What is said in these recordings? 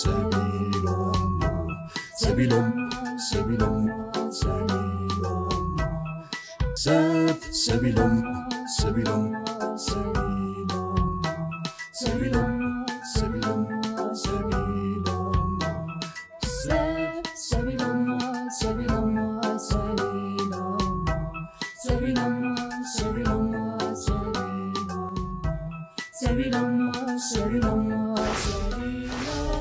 ሰቢሎም ሰቢሎም ሰቢሎም ሰብ ሰቢሎም ሰቢሎም ሰቢሎም ሰቢሎም ሰቢሎም ሰቢሎም ሰብ ሰቢሎም ሰቢሎም ሰቢሎም ሰቢሎም ሰቢሎም ሰቢሎም ሰቢሎም ሰቢሎም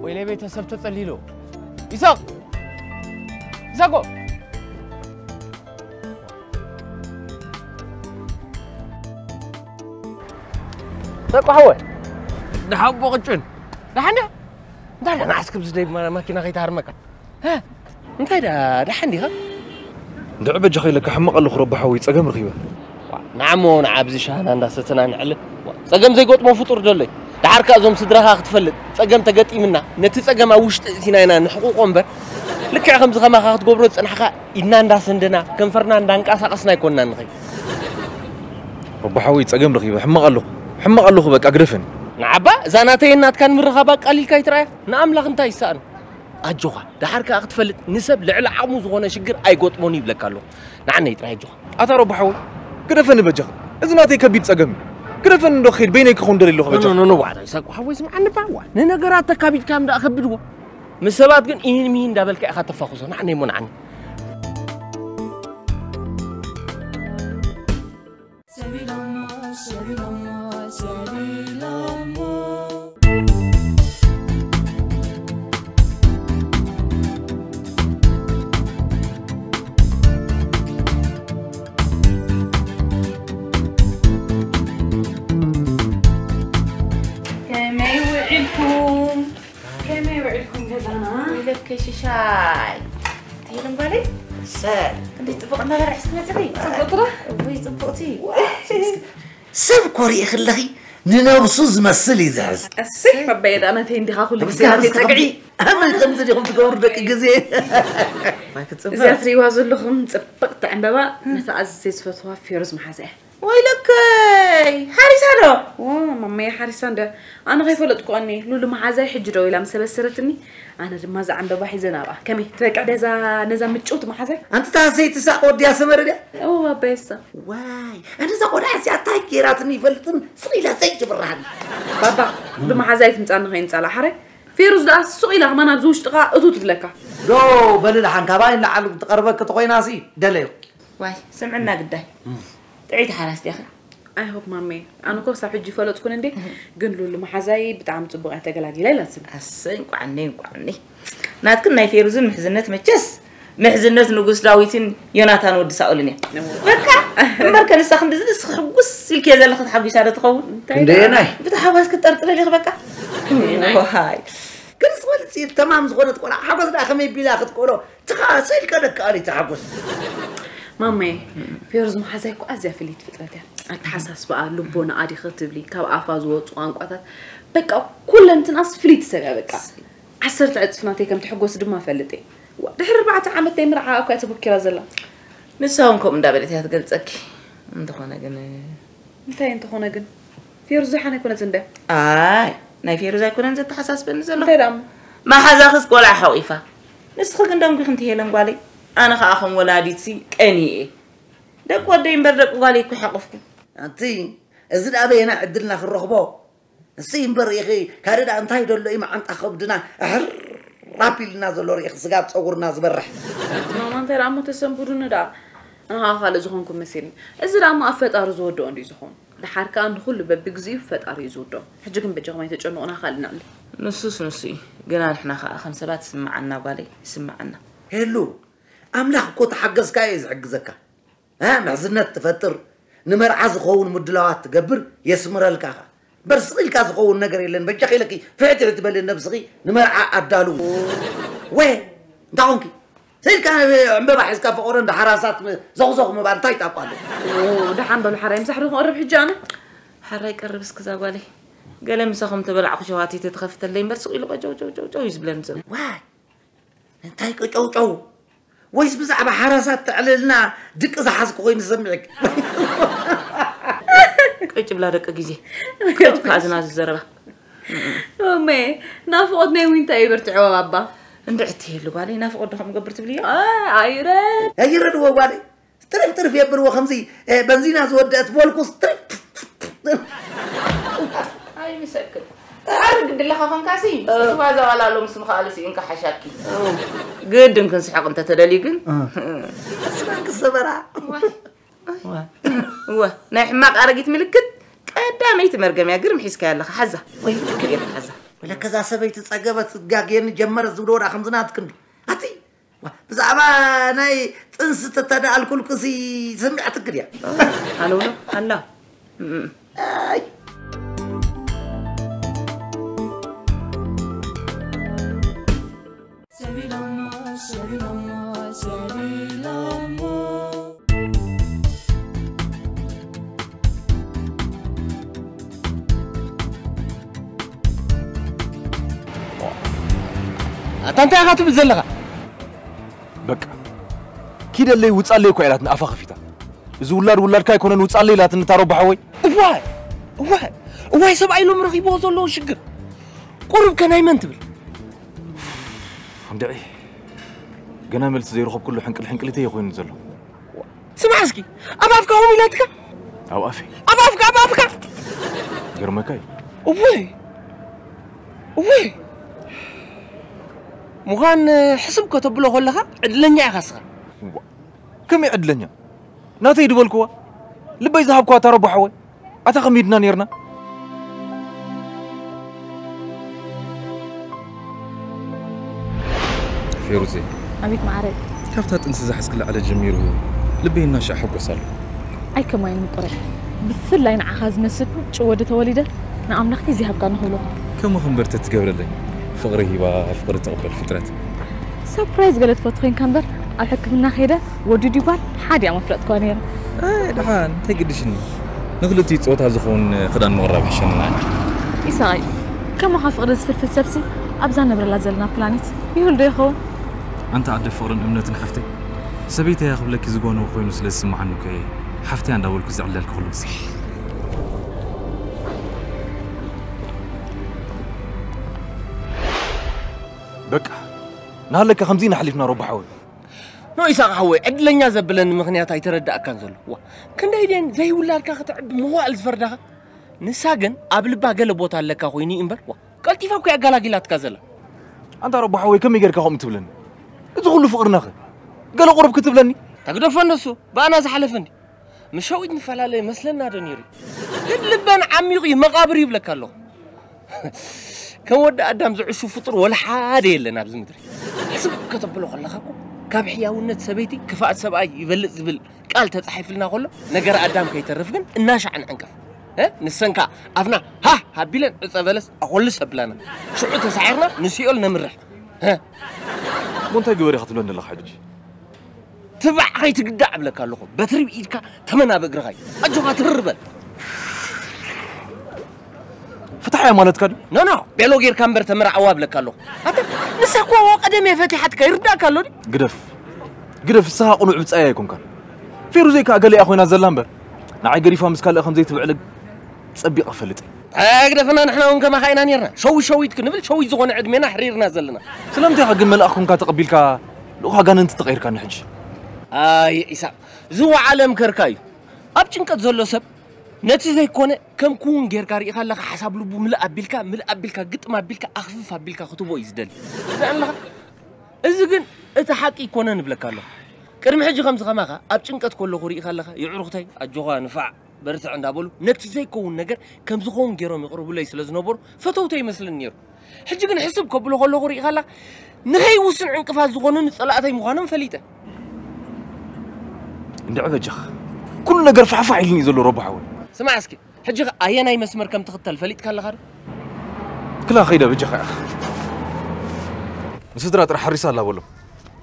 ወይኔ ቤተሰብ ተጸሊሎ። ይሳቅ! ይሳቆ! ይሳቆ ሓወይ! ደሓን ቦ ቅጭን! ደሓን ድያ? እንታይ ደኣ ንዓስ ክብዚ ደይ ማ-፣ ማኪና ከይትሃርመካ? ሀ? እንታይ ደኣ ደሓን ዲኻ? እንድዒ በጃኻ ኢለካ ሕመቕ ኣለኹ ረቢ ሓወይ፣ ጸገም ረኺበ። ዋ፣ ንዓሞ ንዓ ኣብዚ ሻህና እንዳሰተና ንዕለ። ዋ፣ ጸገም ዘይገጥሞ ፍጡር ደሎ እዩ። ደሓር ከኣ እዞም ስድራኻ ክትፈልጥ፣ ጸገም ተገጢምና፣ ነቲ ጸገም ኣብ ውሽጢ እቲና ኢና ንሕቁቆ እምበር፣ ልክዕ ከምዚ ከማኻ ክትገብሮ ዝጸናሕካ ኢድና እንዳሰንደና፣ ከንፈርና እንዳንቀሳቐስና ኣይኮንና ንኸይድ። ረቢ ሓወይ፣ ጸገም ረኺበ፣ ሕመቕ ኣለኹ፣ ሕመቕ ኣለኹ፣ በቃ ግደፈኒ። ንዓባ፣ እዛ ናተይን ናትካን ምርኻባ ኣቃሊልካ ኣይትርኣያ። ንኣምላኽ እንታይ ይሰኣኖ? ኣጆኻ፣ ደሓር ከኣ ክትፈልጥ፣ ንሰብ ልዕሊ ዓቕሙ ዝኾነ ሽግር ኣይገጥሞን ይብለካ ኣለኹ። ንዓነይ ጥራይ ኣጆኻ። ኣታ ረቢ ሓወይ፣ ግደፈኒ በጃኻ። እዚ ናተይ ከቢድ ጸገም እዩ። ግደፈኒ እንዶ ክኸይድ፣ በይነይ ክኸውን ደልየ ኣለኹ በጃኻ። ኖ፣ ኖ፣ ኖ፣ ዋዕዳ ይሳቅ ሓወይ፣ ስምዓኒ ባ፣ ዋ። ንነገራት ተካቢድካ እምዳ ከብድዎ። ምስ ሰባት ግን ኢሂን ሚሂን እንዳበልካ ኢኻ ተፋኹሶ። ንዓነይ እሞ ንዓኒ። ሰቢሎሞ፣ ሰቢሎሞ፣ ሰቢሎሞ። ከመይ ውዒልኩም? ከመይ ውዒልኩም ገዛና? ውዒለኪ ሽሻይ። ትይልም ጓለይ? ሰ- ክንደይ ጽቡቕ ነበረ ሕስመጽሪ። ጽቡቕ ትረ? እውይ፣ ጽቡቕቲ። ሰብ ኮሪኢ ከለኺ ንነብሱ ዝመስል እዩ ዝሕዝ። እሰይ፣ ባባየ ደኣ ናተይ እንዲኻ ኩሉ ግዜ ናተይ ጸግዒ። ኣመን ከምዚ ዲኹም ትገብሩ ደቂ ግዜ? እዚኣ ትርእይዋ ዘለኹም ጽብቕቲ ዕምበባ፣ ነታ ኣዝየ ዝፈትዋ ፌሮዝ መሓዛ እያ። ወይለከይ፣ ሓሪሳ ዶ? ዎ፣ ማመየ ሓሪሳ እንደ ኣነ ከይፈለጥኩ ቀኒ ሉሉ መሓዛይ ሕጂ ደው ኢላ ምስ ኣበሰረትኒ፣ ኣነ ድማ እዛ ዕምበባ ሒዘ ናብኣ። ከመይ፣ ትበቅዕ ድያ እዛ ነዛ ምጭውቲ መሓዛይ? ኣንቲ እታ ሰይቲ ሳቅ ወዲያ ሰመረ ድያ? እዎ፣ ባባየሳ። ዋይ፣ ኣነ እዛ ቆልዓ እዚኣ እንታይ ገይራትኒ ይፈልጥን ስቕ ኢላ ዘይትብርሃኒ። ባባ፣ ሉሉ መሓዛይ ትምጻኒ ከይንጻላ ሓራይ። ፌሩዝ ደኣ ሱቕ ኢላ ከማን ኣብዚ ውሽጢ ከኣ እቱ ትብለካ። ዶ በሊ ደሓን ካባይ ንላዕሊ ትቐርበኪ ተኾይናሲ ደለዮ። ዋይ፣ ስምዕና ግዳይ። ጥዕይቲ ሓራስ ዲኺ? ኣይ ሆፕ ማሜ፣ ኣነ እኮ ክሳብ ሕጂ ይፈለጥኩን እንዴ፣ ግን ሉሉ መሓዛይ ብጣዕሚ ጽቡቕ እያ ተገላጊላ ኢላትኒ። ኣሰይ፣ እንቋዕኒ፣ እንቋዕኒ። ናትክን ናይ ፌሩዝን ምሕዝነት መቸስ፣ ምሕዝነት ንጉስ ዳዊትን ዮናታን ወዲ ሳኦልን እያ። እወ። በቃ፣ እምበር ከንሳ ክንዲ ዝንስ ሕጉስ ኢልክዮ ዘለኺ ተሓጒሳ ዶ ትኸውን? እንታይ ደኣ? ክንደየናይ? ብታሕጓስ ክትጠርጥሪ ኢኺ በቃ። ክንደየናይ? ዋይ። ግን ዝወልድ ተማም ዝኾነት ቆልዓ ሓጎስ ደኣ ከመይ ቢላ ክትቆሎ? ትኻ ስኢልካ ደካ ኣሊ ተሓጎስ። ማማዬ፣ ፌሩዝ መሓዛይ እኮ ኣዝያ ፍልይቲ ፍጥረት እያ። ኣተሓሳስባኣ፣ ልቦናኣ ዲኺ ትብሊ፣ ካብ ኣፋ ዝወጹ ቋንቋታት፣ በቃ ኩለንትናስ ፍልይቲ ሰብ እያ በቃ። ዓሰርተ ዕጽፍ ናተይ ከም ትሕጎስ ድማ እፈልጥ እየ። ዋ፣ ድሕሪ ኣርባዕተ ዓመት ናይ ምርዓኣ እኮ እያ ተበኪራ ዘላ። ንሳ እውን ከምኡ እንዳበለት እያ ትገልጸኪ። እንተኾነ ግን እንታይ እንተኾነ ግን? ፌሩዝ ዝሓን ኣይኮነትን ድያ? ኣይ፣ ናይ ፌሩዝ ኣይኮነን ዘተሓሳስበኒ ዘሎ። እንታይ ደኣ እሞ? መሓዛኽስ ቆልዓ ሓቑፋ። ንስኺ ግን ደንጒኺ እንቲ ሄለን ጓለይ። ኣነ ኸኣ ከም ወላዲትሲ ቀንየ እየ። ደቂ ወደይ እምበር ደቂ ጓለይ እኮ ሓቑፍኩ። ኣንቲ፣ እዚ ደኣ በየናይ ዕድልና ክንረኽቦ? ንስይ እምበር ርኢኺ፣ ካልእ ደኣ እንታይ ደሎ እዩ መዓንጣ ከብድና ኣሕር ኣቢሉና ዘሎ ርኢኺ፣ ስጋብ ጸጉርና ዝበርሕ። ማማ፣ እንታይ ደኣ እሞ ተሰንብዱኒ ደኣ? ኣነ ኸኣ ካልእ ዝኾንኩ መሲልኒ። እዚ ደኣ እሞ ኣብ ፈጣሪ ዝወድኦ እንድዩ ዝኾን። ደሓር ከኣ ንኹሉ በብግዚኡ ፈጣሪ እዩ ዝውድኦ። ሕጂ ግን በጃኹም ኣይተጨንቑና፣ ካልእ ንዕሊ። ንሱስ ንሱ እዩ። ግና ንሕና ኸኣ ከም ሰባት ይስምዓና ጓለይ፣ ይስምዓና። ሄሉ፣ ኣምላኽ እኮ ተሓገዝካ እዩ ዝሕግዘካ። እ፣ ምሕዝነት ትፈጥር፣ ንመርዓ ዝኸውን ምድላዋት ትገብር፣ የስምረልካ ኸኣ። እምበር ስቕ ኢልካ ዝኸውን ነገር የለን። በጃኺ ኢለኪ ፍሕትሕ ትበሊ ነብስኺ ንመርዓ ኣዳልው። ወ፣ እንታይ ኾንኪ? ሰይድካ ዕምበባ ሒዝካ ፈቆዶ እንዳ ሓራሳት ዘኹዘኹ ምባል እንታይ ጣቋ ኣሎ? ደሓን በሉ ሓራይ ምሳሕ ዶ ክቐርብ ሕጂ ኣነ ሓራይ ቀርብ እስክዛ ጓለይ ገለ ምሳኹም ተበላዕኹ ሸዋቲተ ትኸፍተለይ እምበር ስቕ ኢሉ ቀጨው ጨው ጨው ጨው እዩ ዝብለኒ ዘሎ ዋይ እንታይ ቀጨው ጨው ወይስ ብዛዕባ ሓራሳት ተዕልልና ድቂ ዝሓዝኩ ኮይኑ ዝሰምዕክ ቀጭ ብላ ደቂ ግዜ ከይትካዝና ዝዘረባ ኦመ ናፍቆት ናይ ዊንታ ይበርትዕዎ ባባ እንድዕቲ የሉ ጓለይ ናፍቆት ዶ ከምገብር ትብልዮ ኣይረ ኣይረድዎ ጓለይ ጥርፍ ጥርፍ የብልዎ ከምዚ በንዚና ዝወደአት ቮልኩስ ጥርፍ ኣይምሰክል ኣረ ግድለኻ ኾንካሲ ዋዛ ዋላ ሎም ስምኻ ኣልሲ እንካ ሓሻኪ ግድን ክንስሕቕ እንተተደልዩ ግን ስናን ክሰበራ እወ ናይ ሕማቕ ኣረጊት ምልክት ቀዳመይቲ መርገም እያ ግርም ሒዝካያ ኣለኻ ሓዛ ወይ ትክክል ሓዛ ለከዛ ሰበይቲ ጸገበት ጋግየኒ ጀመረት ዝብልዎ ዳ ከምዚ ናትክን ኣቲ ብዛዕባ ናይ ጥንሲ ተተደኣልኩልኩሲ ስምዕትክን እያ ኣለው ነው ኣላ ኣታ እንታይ ኢኻ ትብል ዘለኻ በቃ ኪደለይ ውፃለይ እኳ ኢላትኒ ኣፋ ከፊታ እዚ ውላድ ውላድካ ኣይኮነን ውፃለይ ኢላትኒ ታሮባ ሓወይ እዋይ እዋይ እዋይ ሰብኣይ ሎም ረኺብዎ ዘለዎ ሽግር ቁሩብ ከ ናይ መን ትብል እንድዒ ገና መልሲ ዘይረኸብኩሉ ሕንቅል ሕንቅሊተይ ኮይኑ ዘሎ ስማዕ እስኪ ኣብ ኣፍካ ሆም ኢላትካ ኣብ ኣፈይ ኣብ ኣፍካ ኣብ ኣፍካ ገርመካይ እወይ እወይ ምዃን ሕስብ ከተብሎ ከለኻ ዕድለኛ ኢኻ ስኻ ከመይ ዕድለኛ ናተይ ድበልክዋ ልበይ ዝሃብክዋ ታረቦ ሓወይ ኣታ ከሚድና ነርና ፌሩዜ ኣቤት ማዕረ ካብታ ጥንሲ ዝሓዝክላ ዕለት ጀሚሩ ልበይ እናሻዕ ሕጎስ ኣሎ ኣይከማይን ምቁረይ ብፍላይ ንዓኻ ዝመስል ምጭው ወዲ ተወሊደ ንኣምላኽኪ እዚ ሃብካ ንኽብሎ ከማኺ እምበር ተትገብረለይ ፍቕሪ ሂባ ፍቕሪ ትቕበል ፍጥረት ሳፕራይዝ ገለ ትፈቱ ኮይንካ እምበር ኣብ ሕክምና ከይደ ወዲ ድዩ ጓል ሓደ እያ መፍለጥኳ ነይረ ደሓን እንታይ ግድሽኒ ንክልቲኡ ፆታ ዝኸውን ክዳን ምቕራብ ይሕሸና ኢሳይ ከማኻ ፍቕሪ ዝፍልፍል ሰብሲ ኣብዛ ነብረላ ዘለና ፕላኔት ይህሉ ዶ ይኸውን ኣንታ ኣደ ፍቕርን እምነትን ሓፍተይ ሰበይተያ ክብለኪ ዝጎነው ኮይኑ ስለ ዝስምዓኒ እኮ እየ ሓፍተያ እንዳበልኩ ዘዕለልኩ ኩሉ ግዜ በቃ ናሃለካ ከምዚ ኢና ሓሊፍና ሮባ ሓወይ ኖ ኢሳቅ ሓወይ ዕድለኛ ዘብለኒ ምኽንያት ኣይተረዳእካን ዘሎ ዋ ክንደይ ደን ዘይውላድካ ክትዕቢ መዋእል ዝፈርዳኻ ንሳ ግን ኣብ ልባ ገለ ቦታ ኣለካ ኮይኑ እዩ እምበር ዋ ቀልጢፋ እኮ ኣጋላጊላትካ ዘላ ኣንታ ሮባ ሓወይ ከመይ ጌርካ ከምኡ ትብለኒ እዚ ኩሉ ፍቅርናኸ ገለ ቁርብ ክትብለኒ ተግደፎ እንደሱ ብኣና ዝሓለፈ እንዲ ምስ ሸዊት ንፈላለ መስለና ዶ ነይሩ ግን ልበን ዓሚቑ እዩ መቓብር ይብለካ ኣለኹ ከም ወዲ ኣዳም ዝዕሹ ፍጡር ወላ ሓደ የለን ኣብዚ ምድሪ ሕስብ ከተብሎ ከለኻ እኮ ካብ ሕያውነት ሰበይቲ ክፍኣት ሰብኣይ ይበልፅ ዝብል ቃል ተፃሒፍልና ከሎ ነገር ኣዳም ከይተርፍ ግን እናሻዕ ንዕንቀፍ ንሰንካ ኣፍና ሃ ሃቢለን ዕፀ በለስ ኣኮልስ ኣብላና ሽዑ ተሳዒርና ንሲኦል ነምርሕ ሞንታይ ግበር ኢኻ ትብለኒ ኣለኻ ሕጂ ትባዕ ከይትግዳዕ እብለካ ኣለኹ በትሪ ብኢድካ ተመን ኣብ እግርኻ እዩ ኣጆኻ ትርር በል ፍትሓያ ማለትካ ድዩ ኖ ኖ ቤሎ ጌርካ እምበር ተመርዓዋ እብለካ ኣለኹ ኣተ ንሳ እኮ ቀደም እየ ፈቲሓትካ ይርዳእካ ኣሎ ድዩ ግደፍ ግደፍ ንስኻ ቅኑዕ ብጻይ ኣይኮንካን ፌሩዘይ ከኣ ገሊኣ ኮይና ዘላ እምበር ንዓይ ገዲፋ ምስ ካልእ ከም ዘይትብዕል ጸቢቐ እፈልጥ እየ ኣግደፍና ንሕና እውን ከማኻ ኢና ኔርና ሸዊት ሸዊት ክንብል ሸዊት ዝኾነ ዕድሜና ሕሪርና ዘለና ስለምንታይ ኢኻ ግን መልኣኽ ኮንካ ተቐቢልካ ልኡኽ ኣጋንንቲ ተቐይርካኒ ሕጂ ኣይ ኢሳቕ ዝወዓለ ምከርካ እዩ ኣብ ጭንቀት ዘሎ ሰብ ነቲ ዘይኮነ ከም ክውን ጌርካ ርኢኻ ኣለኻ ሓሳብ ልቡ ምልእ ኣቢልካ ምልእ ኣቢልካ ግጥም ኣቢልካ ኣኽፍፍ ኣቢልካ ክትቦ እዩ ዝደሊ ኣለኻ እዚ ግን እቲ ሓቂ ይኮነ ንብለካ ኣለኹ ቅድሚ ሕጂ ከምዚ ከማኻ ኣብ ጭንቀት ከለኹ ርኢኻ ኣለኻ የዕሩኽተይ ኣጆኻ ንፋዕ በርትዕ እንዳበሉ ነቲ ዘይከውን ነገር ከም ዝኸውን ገይሮም ይቕርቡለይ ስለ ዝነበሩ ፈተውተይ ይመስልን ነይሩ ሕጂ ግን ሕስብ ከብሎ ከለኹ ርኢኻላ ንኸይውስን ዕንቅፋት ዝኾኑኒ ጸላእተይ ምዃኖም ፈሊጠ እንድዒ በጃኻ ኩሉ ነገር ፋሕፋሕ ኢሉኒ እዩ ዘሎ ረቡ ሓወይ ስማዕ እስኪ ሕጂ ኣየናይ መስመር ከም ትኽተል ፈሊጥካ ኣለኻ ዶ ክላ ኸይደ በጃኻ ኢኻ ንስድራ ጥራሕ ሓሪሳ ኣላ በሎም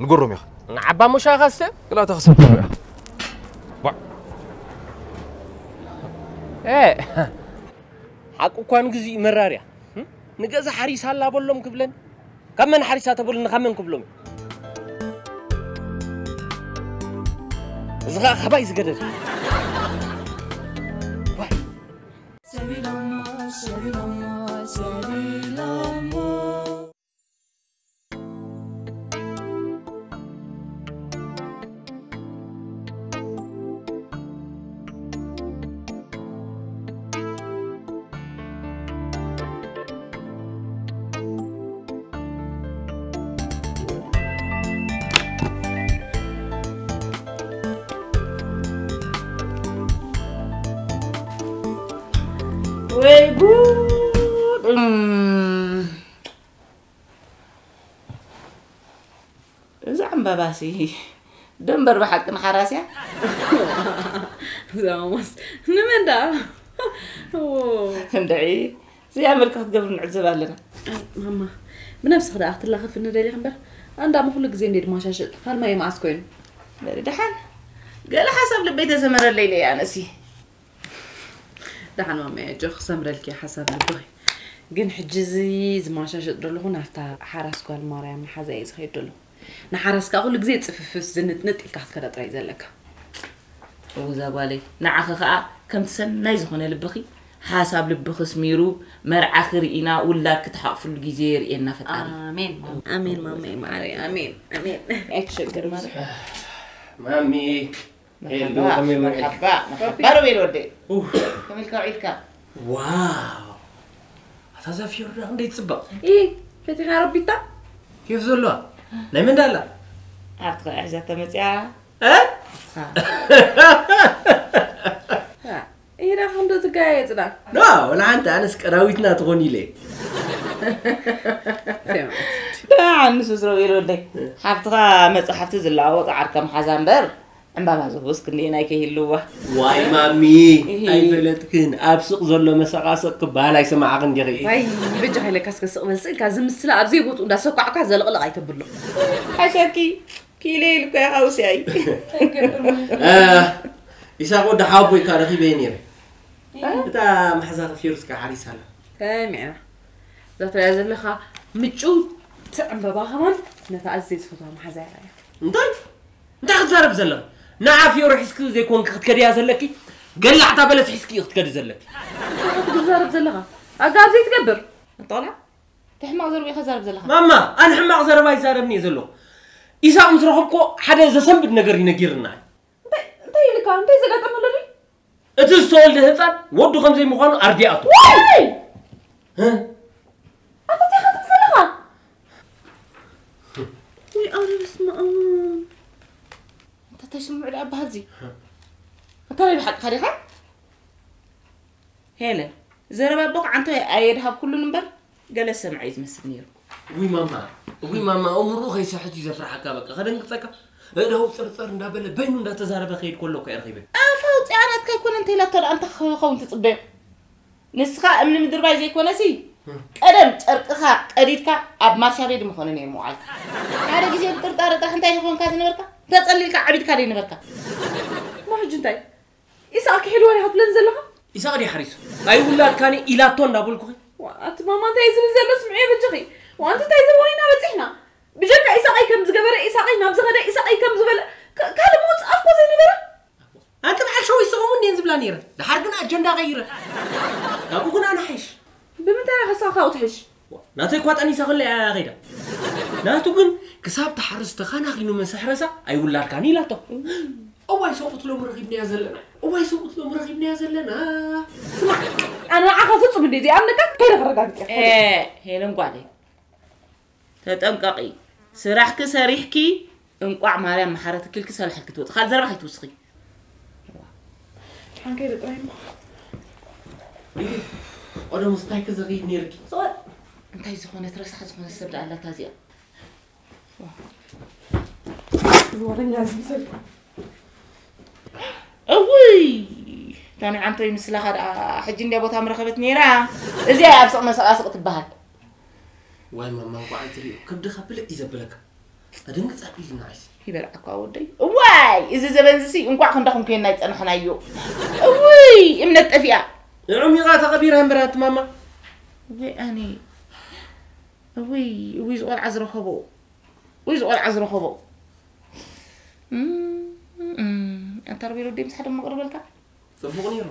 ንገሮም ኢኻ ንዓባ ሙሻ ኸስተ? ቅላታ ክሰብ ትብያ። ዋ። ኤ፣ ሓቂ እኳ ንግዚኡ መራር እያ። ንገዛ ሓሪሳ ኣላ በሎም ክብለን። ካብ መን ሓሪሳ ተበሉኒ ካብ መን ክብሎም? እዚ ኸኣ ካባይ ዝገደደ። ዋይ። ሰቢሎሞ፣ ሰቢሎሞ፣ ሰቢሎሞ። ወይ ጉድ! እም። እዛ ዕምባባሲ ደንበር ብሓቂ ንሓራስ እያ? እዛ ማማስ ንመን ደኣ? ዎ። እንድዒ፣ እዚኣ መልክዕ ክትገብር ንዕዘብ ኣለና። ማማ፣ ብነብስኺ ደኣ ክትላኸፍኒ ደሊኺ እምበር፣ ኣንዳሞ ኩሉ ግዜ እንዴ ድማሻሽጥ፣ ፋልማየ መዓስ ኮይኑ? በሊ ደሓን፣ ገለ ሓሳብ ልበይ ተሰመረለይ ኢለ እየ ኣነሲ። ደሓን ማማየ፣ ኣጆኺ ክሰምረልኪ ሓሳብ ልብኺ። ግን ሕጂ እዚ ዝማሻሸጥ ዘለኹ ናብታ ሓራስ ጓል ማርያም መሓዛ እየ ዝኸይድ ዘለኹ። ንሓራስ ከኣ ኩሉ ግዜ ጽፍፍስ ዝንጥንጥ ኢልካ ክትከዳ ጥራይ እዩ ዘለካ። እውዛ ጓለይ፣ ንዓኺ ከኣ ከምቲ ሰናይ ዝኾነ ልብኺ፣ ሓሳብ ልብኺ ስሚሩ፣ መርዓኺ ርኢና፣ ውላድ ክትሓቕፍሉ ግዜ የርእየና ፈጣሪ። ኣሜን ማማ። ኣሜን ማማየ ማዓረይ፣ ኣሜን፣ ኣሜን። ኣይትሸገር ማለት። ማሚ፣ ሄሎ፣ መርሓባ፣ ከመይ ውዒልኪ? መርሓባ፣ መርሓባ ሮቤል ወደይ። ኡፍ። ከመይ ኢልካ ውዒልካ? ዋው! ኣታ እዛ ፊዮሪ ደኣ ክንደይ ትጽብቕ? ኢ፣ ፈቲኻ ረቢታ? ኬፍ ዘለዋ? ናይ መን ደኣ ኣላ? ኣብቲ ሒዛቶ መጽያ። እ? ኣብትኻ። እ፣ ኢዳ ክንዶ ትጋየጽ ደኣ? ኖ፣ ወላ ሓንቲ ኣነስ ቀዳዊትና ትኾን ኢለ። ደሓን ንሱስ ሮቤል ወደይ። ሓፍትኻ መጽሓፍቲ ዝለዋወጡ ዓርከ መሓዛ እምበር። ዕምባባ ዝህቡስ ክንደየናይ ከይህልዋ። ዋይ ማሚ፣ እሂ። ኣይፈለጥክን። ኣብ ስቕ ዘሎ መሰቓስቕ ክበሃል ኣይሰማዕኽን ዲኺ? ዋይ፣ በጃኻ ኢለካ እስከ ስቕ በል፣ ስቕ ኢልካ ዝምስላ ኣብ ዘይቦትኡ እንዳሰኳዕካ ዘለቕለቕ ኣይተብሎ። ሓሸኪ፣ ኪኢለ ኢልኮ እየ፣ ካውስያይ። ኣይገብር ማለት እ፣ ኢሳቕ ወዲ ሓወቦይካ ረኺበዮ ነይረ። እታ መሓዛ ከፊሩስካ ሓሪሳ ኣላ። ሰሚዕና። እዛ ትሪኣ ዘለኻ ምጭውቲ ዕምበባ ከማን ነታ ኣዝየ ዝፈትዋ መሓዛ እያ። እንታይ? እንታይ ክትዛረብ ዘለኻ? ንዓ ፊዮሪ ሒዝኪ ዘይኮንኪ ክትከድያ ዘለኪ፣ ገላዕታ በለስ ሒዝኪ ክትከዲ ዘለኪ። እንታይ ክትዛረብ ዘለኻ? ኣጋ ኣብ ዘይትገብር። ኣንታ ቆልዓ፣ እንታይ ሕማቕ ዘረባ ኢኻ ትዛረብ ዘለኻ? ማማ፣ ኣነ ሕማቕ ዘረባ ኣይዛረብን እየ ዘለኹ። ኢሳቕ ምስ ረኸብኩ ሓደ ዘሰንብድ ነገር እዩ ነጊርና። እንታይ፣ እንታይ ኢልካ? እንታይ ዘጋጠመ ኣሎ ድዩ? እቲ ዝተወልደ ህጻን ወዱ ከም ዘይምዃኑ ኣርዲኣቶ። ዋይ! እ? ኣታ እንታይ ኢኻ ትብል ዘለኻ? ወይ ኣነ በስመ ኣብ። ኣንታ እንታይ ስምዑ ደኣ ኣባሃዚ? ኣታ ናይ ብሓቅኻ ዲኻ? ሄለን፣ ዘረባ ኣቦኻ ዓንቶ ኣየድሃብኩሉን እምበር፣ ገለ ዝሰምዐ እዩ ዝመስል ነይሩ። እውይ ማማ፣ እውይ ማማ፣ ኣእምሮኡ ከይስሕት እዩ ዘፍርሓካ፣ በቃ፣ ከደንግጸካ። እደው ጸርጸር እንዳበለ በይኑ እንዳተዛረበ ከይድ ከሎ እኮ እየ ረኺበ። ኣፍ ኣውጺኣ ናትካ ኣይኮነ እንተ ኢላቶ ደኣ እንታይ ክኸውን ትጽበዮ? ንስኻ እምኒ ምድርባይ ዘይኮነሲ፣ እም። ቀደም ጨርቅኻ ቀዲድካ ኣብ ማርሻ ቤድ ምኾነ ነይሩ ምውዓልካ። ሓደ ግዜ ብጥርጣረ ጥራሕ እንታይ ኢኻ ኮንካ ዝነበርካ? ተጸሊልካ ዓቢድካ ደይነበርካ? እሞ ሕጂ እንታይ? ኢሳቕ ክሕልወን ኢኻ ትብለኒ ዘለኻ? ኢሳቕ ድዩ ሓሪሱ? ኣይውላድካን ኢላቶ እንዳበልኩኺ? ዋ፣ ኣቲ ማማ እንታይ እዩ ዝብል ዘሎ? ስምዕዮ በጃኺ። ዋ፣ ኣንቲ እንታይ ዘበን ኢና በጺሕና? ብጀካ ኢሳቐይ ከም ዝገበረ፣ ኢሳቐይ ናብ ዝኸደ፣ ኢሳቐይ ከም ዝበለ፣ ካ-፣ ካልእ ምውጻእ እኮ ዘይነበረ? ኣንቲ በዓል ሸዊት ሰሙን እንድየን ዝብላ ነይረ። ደሓር ግን ኣጀንዳ ቀይረ። ካብኡ ግን ኣነ ሓይሽ። ብምንታይ ኢኻ ኢሳቕ ካብኡ ትሕሽ? ናተይ እኳ ጠኒሳ ከላ እያ ከይዳ። ናቱ ግን ክሳብ ትሓርስ ተኻናኺኑ ምስ ኣሕረሳ ኣይውላድካን ኢላቶ። እዋይ ሰብኡት ሎሚ ረኺብናያ ዘለና። እዋይ ሰብኡት ሎሚ ረኺብናያ ዘለና። ስማዕ፣ ኣነ ንዓኻ ፍጹም እንደ ዘይኣምነካ ከይደ ከረጋግጽ እየ። ኤ፣ ሄለን ጓለይ፣ ተጠንቀቒ። ስራሕኪ ሰሪሕኪ እንቋዕ ማርያም መሓረትኪ ኢልኪ ሰላሕ ኢልኪ ትወፂ። ካልእ ዘረባ ከይትውስኺ። ሓንከይ ጥራይ እሞ። ቆደሙስ እንታይ ክዘኽይድ ነይርኪ? ሶል። እንታይ ዝኾነት ረሳሕ ዝኾነት ሰብ ደኣ ኣላታ እዚኣ። ወረኛ ዝምሰል። እውይ! እታ ናይ ዓንቶይ ምስላኻ ደኣ ሕጂ እንድያ ቦታ ምረኸበት ነይራ። እዚኣ እያ ኣብ ስቕ መሰቓስቕ ትበሃል። ዋይ ማማ እንቋዕ ኣይትርእዮ። ከብድኻ ብልዕ እዩ ዘብለካ። ኣደንግጽ ኣቢልና ዓይሲ። ይበልዓካ ወደይ። እዋይ፣ እዚ ዘበን እዚ እንኳዕ ክንዳኹም ኮይና ይጸናሕናዮ። እውይ፣ እምነት ጠፊኣ። ዕሚቓ ተቐቢራ እምበር ኣቲ ማማ። ወይ ኣነ። እውይ፣ እውይ፣ ዝቆልዓ ዝረኸቦ። እውይ፣ ዝቆልዓ ዝረኸቦ። እም፣ እም፣ ኣንታ ሮቤል ወደይ ምስ ሓደ መቕርበልካ። ጽቡቕ ነይሩ።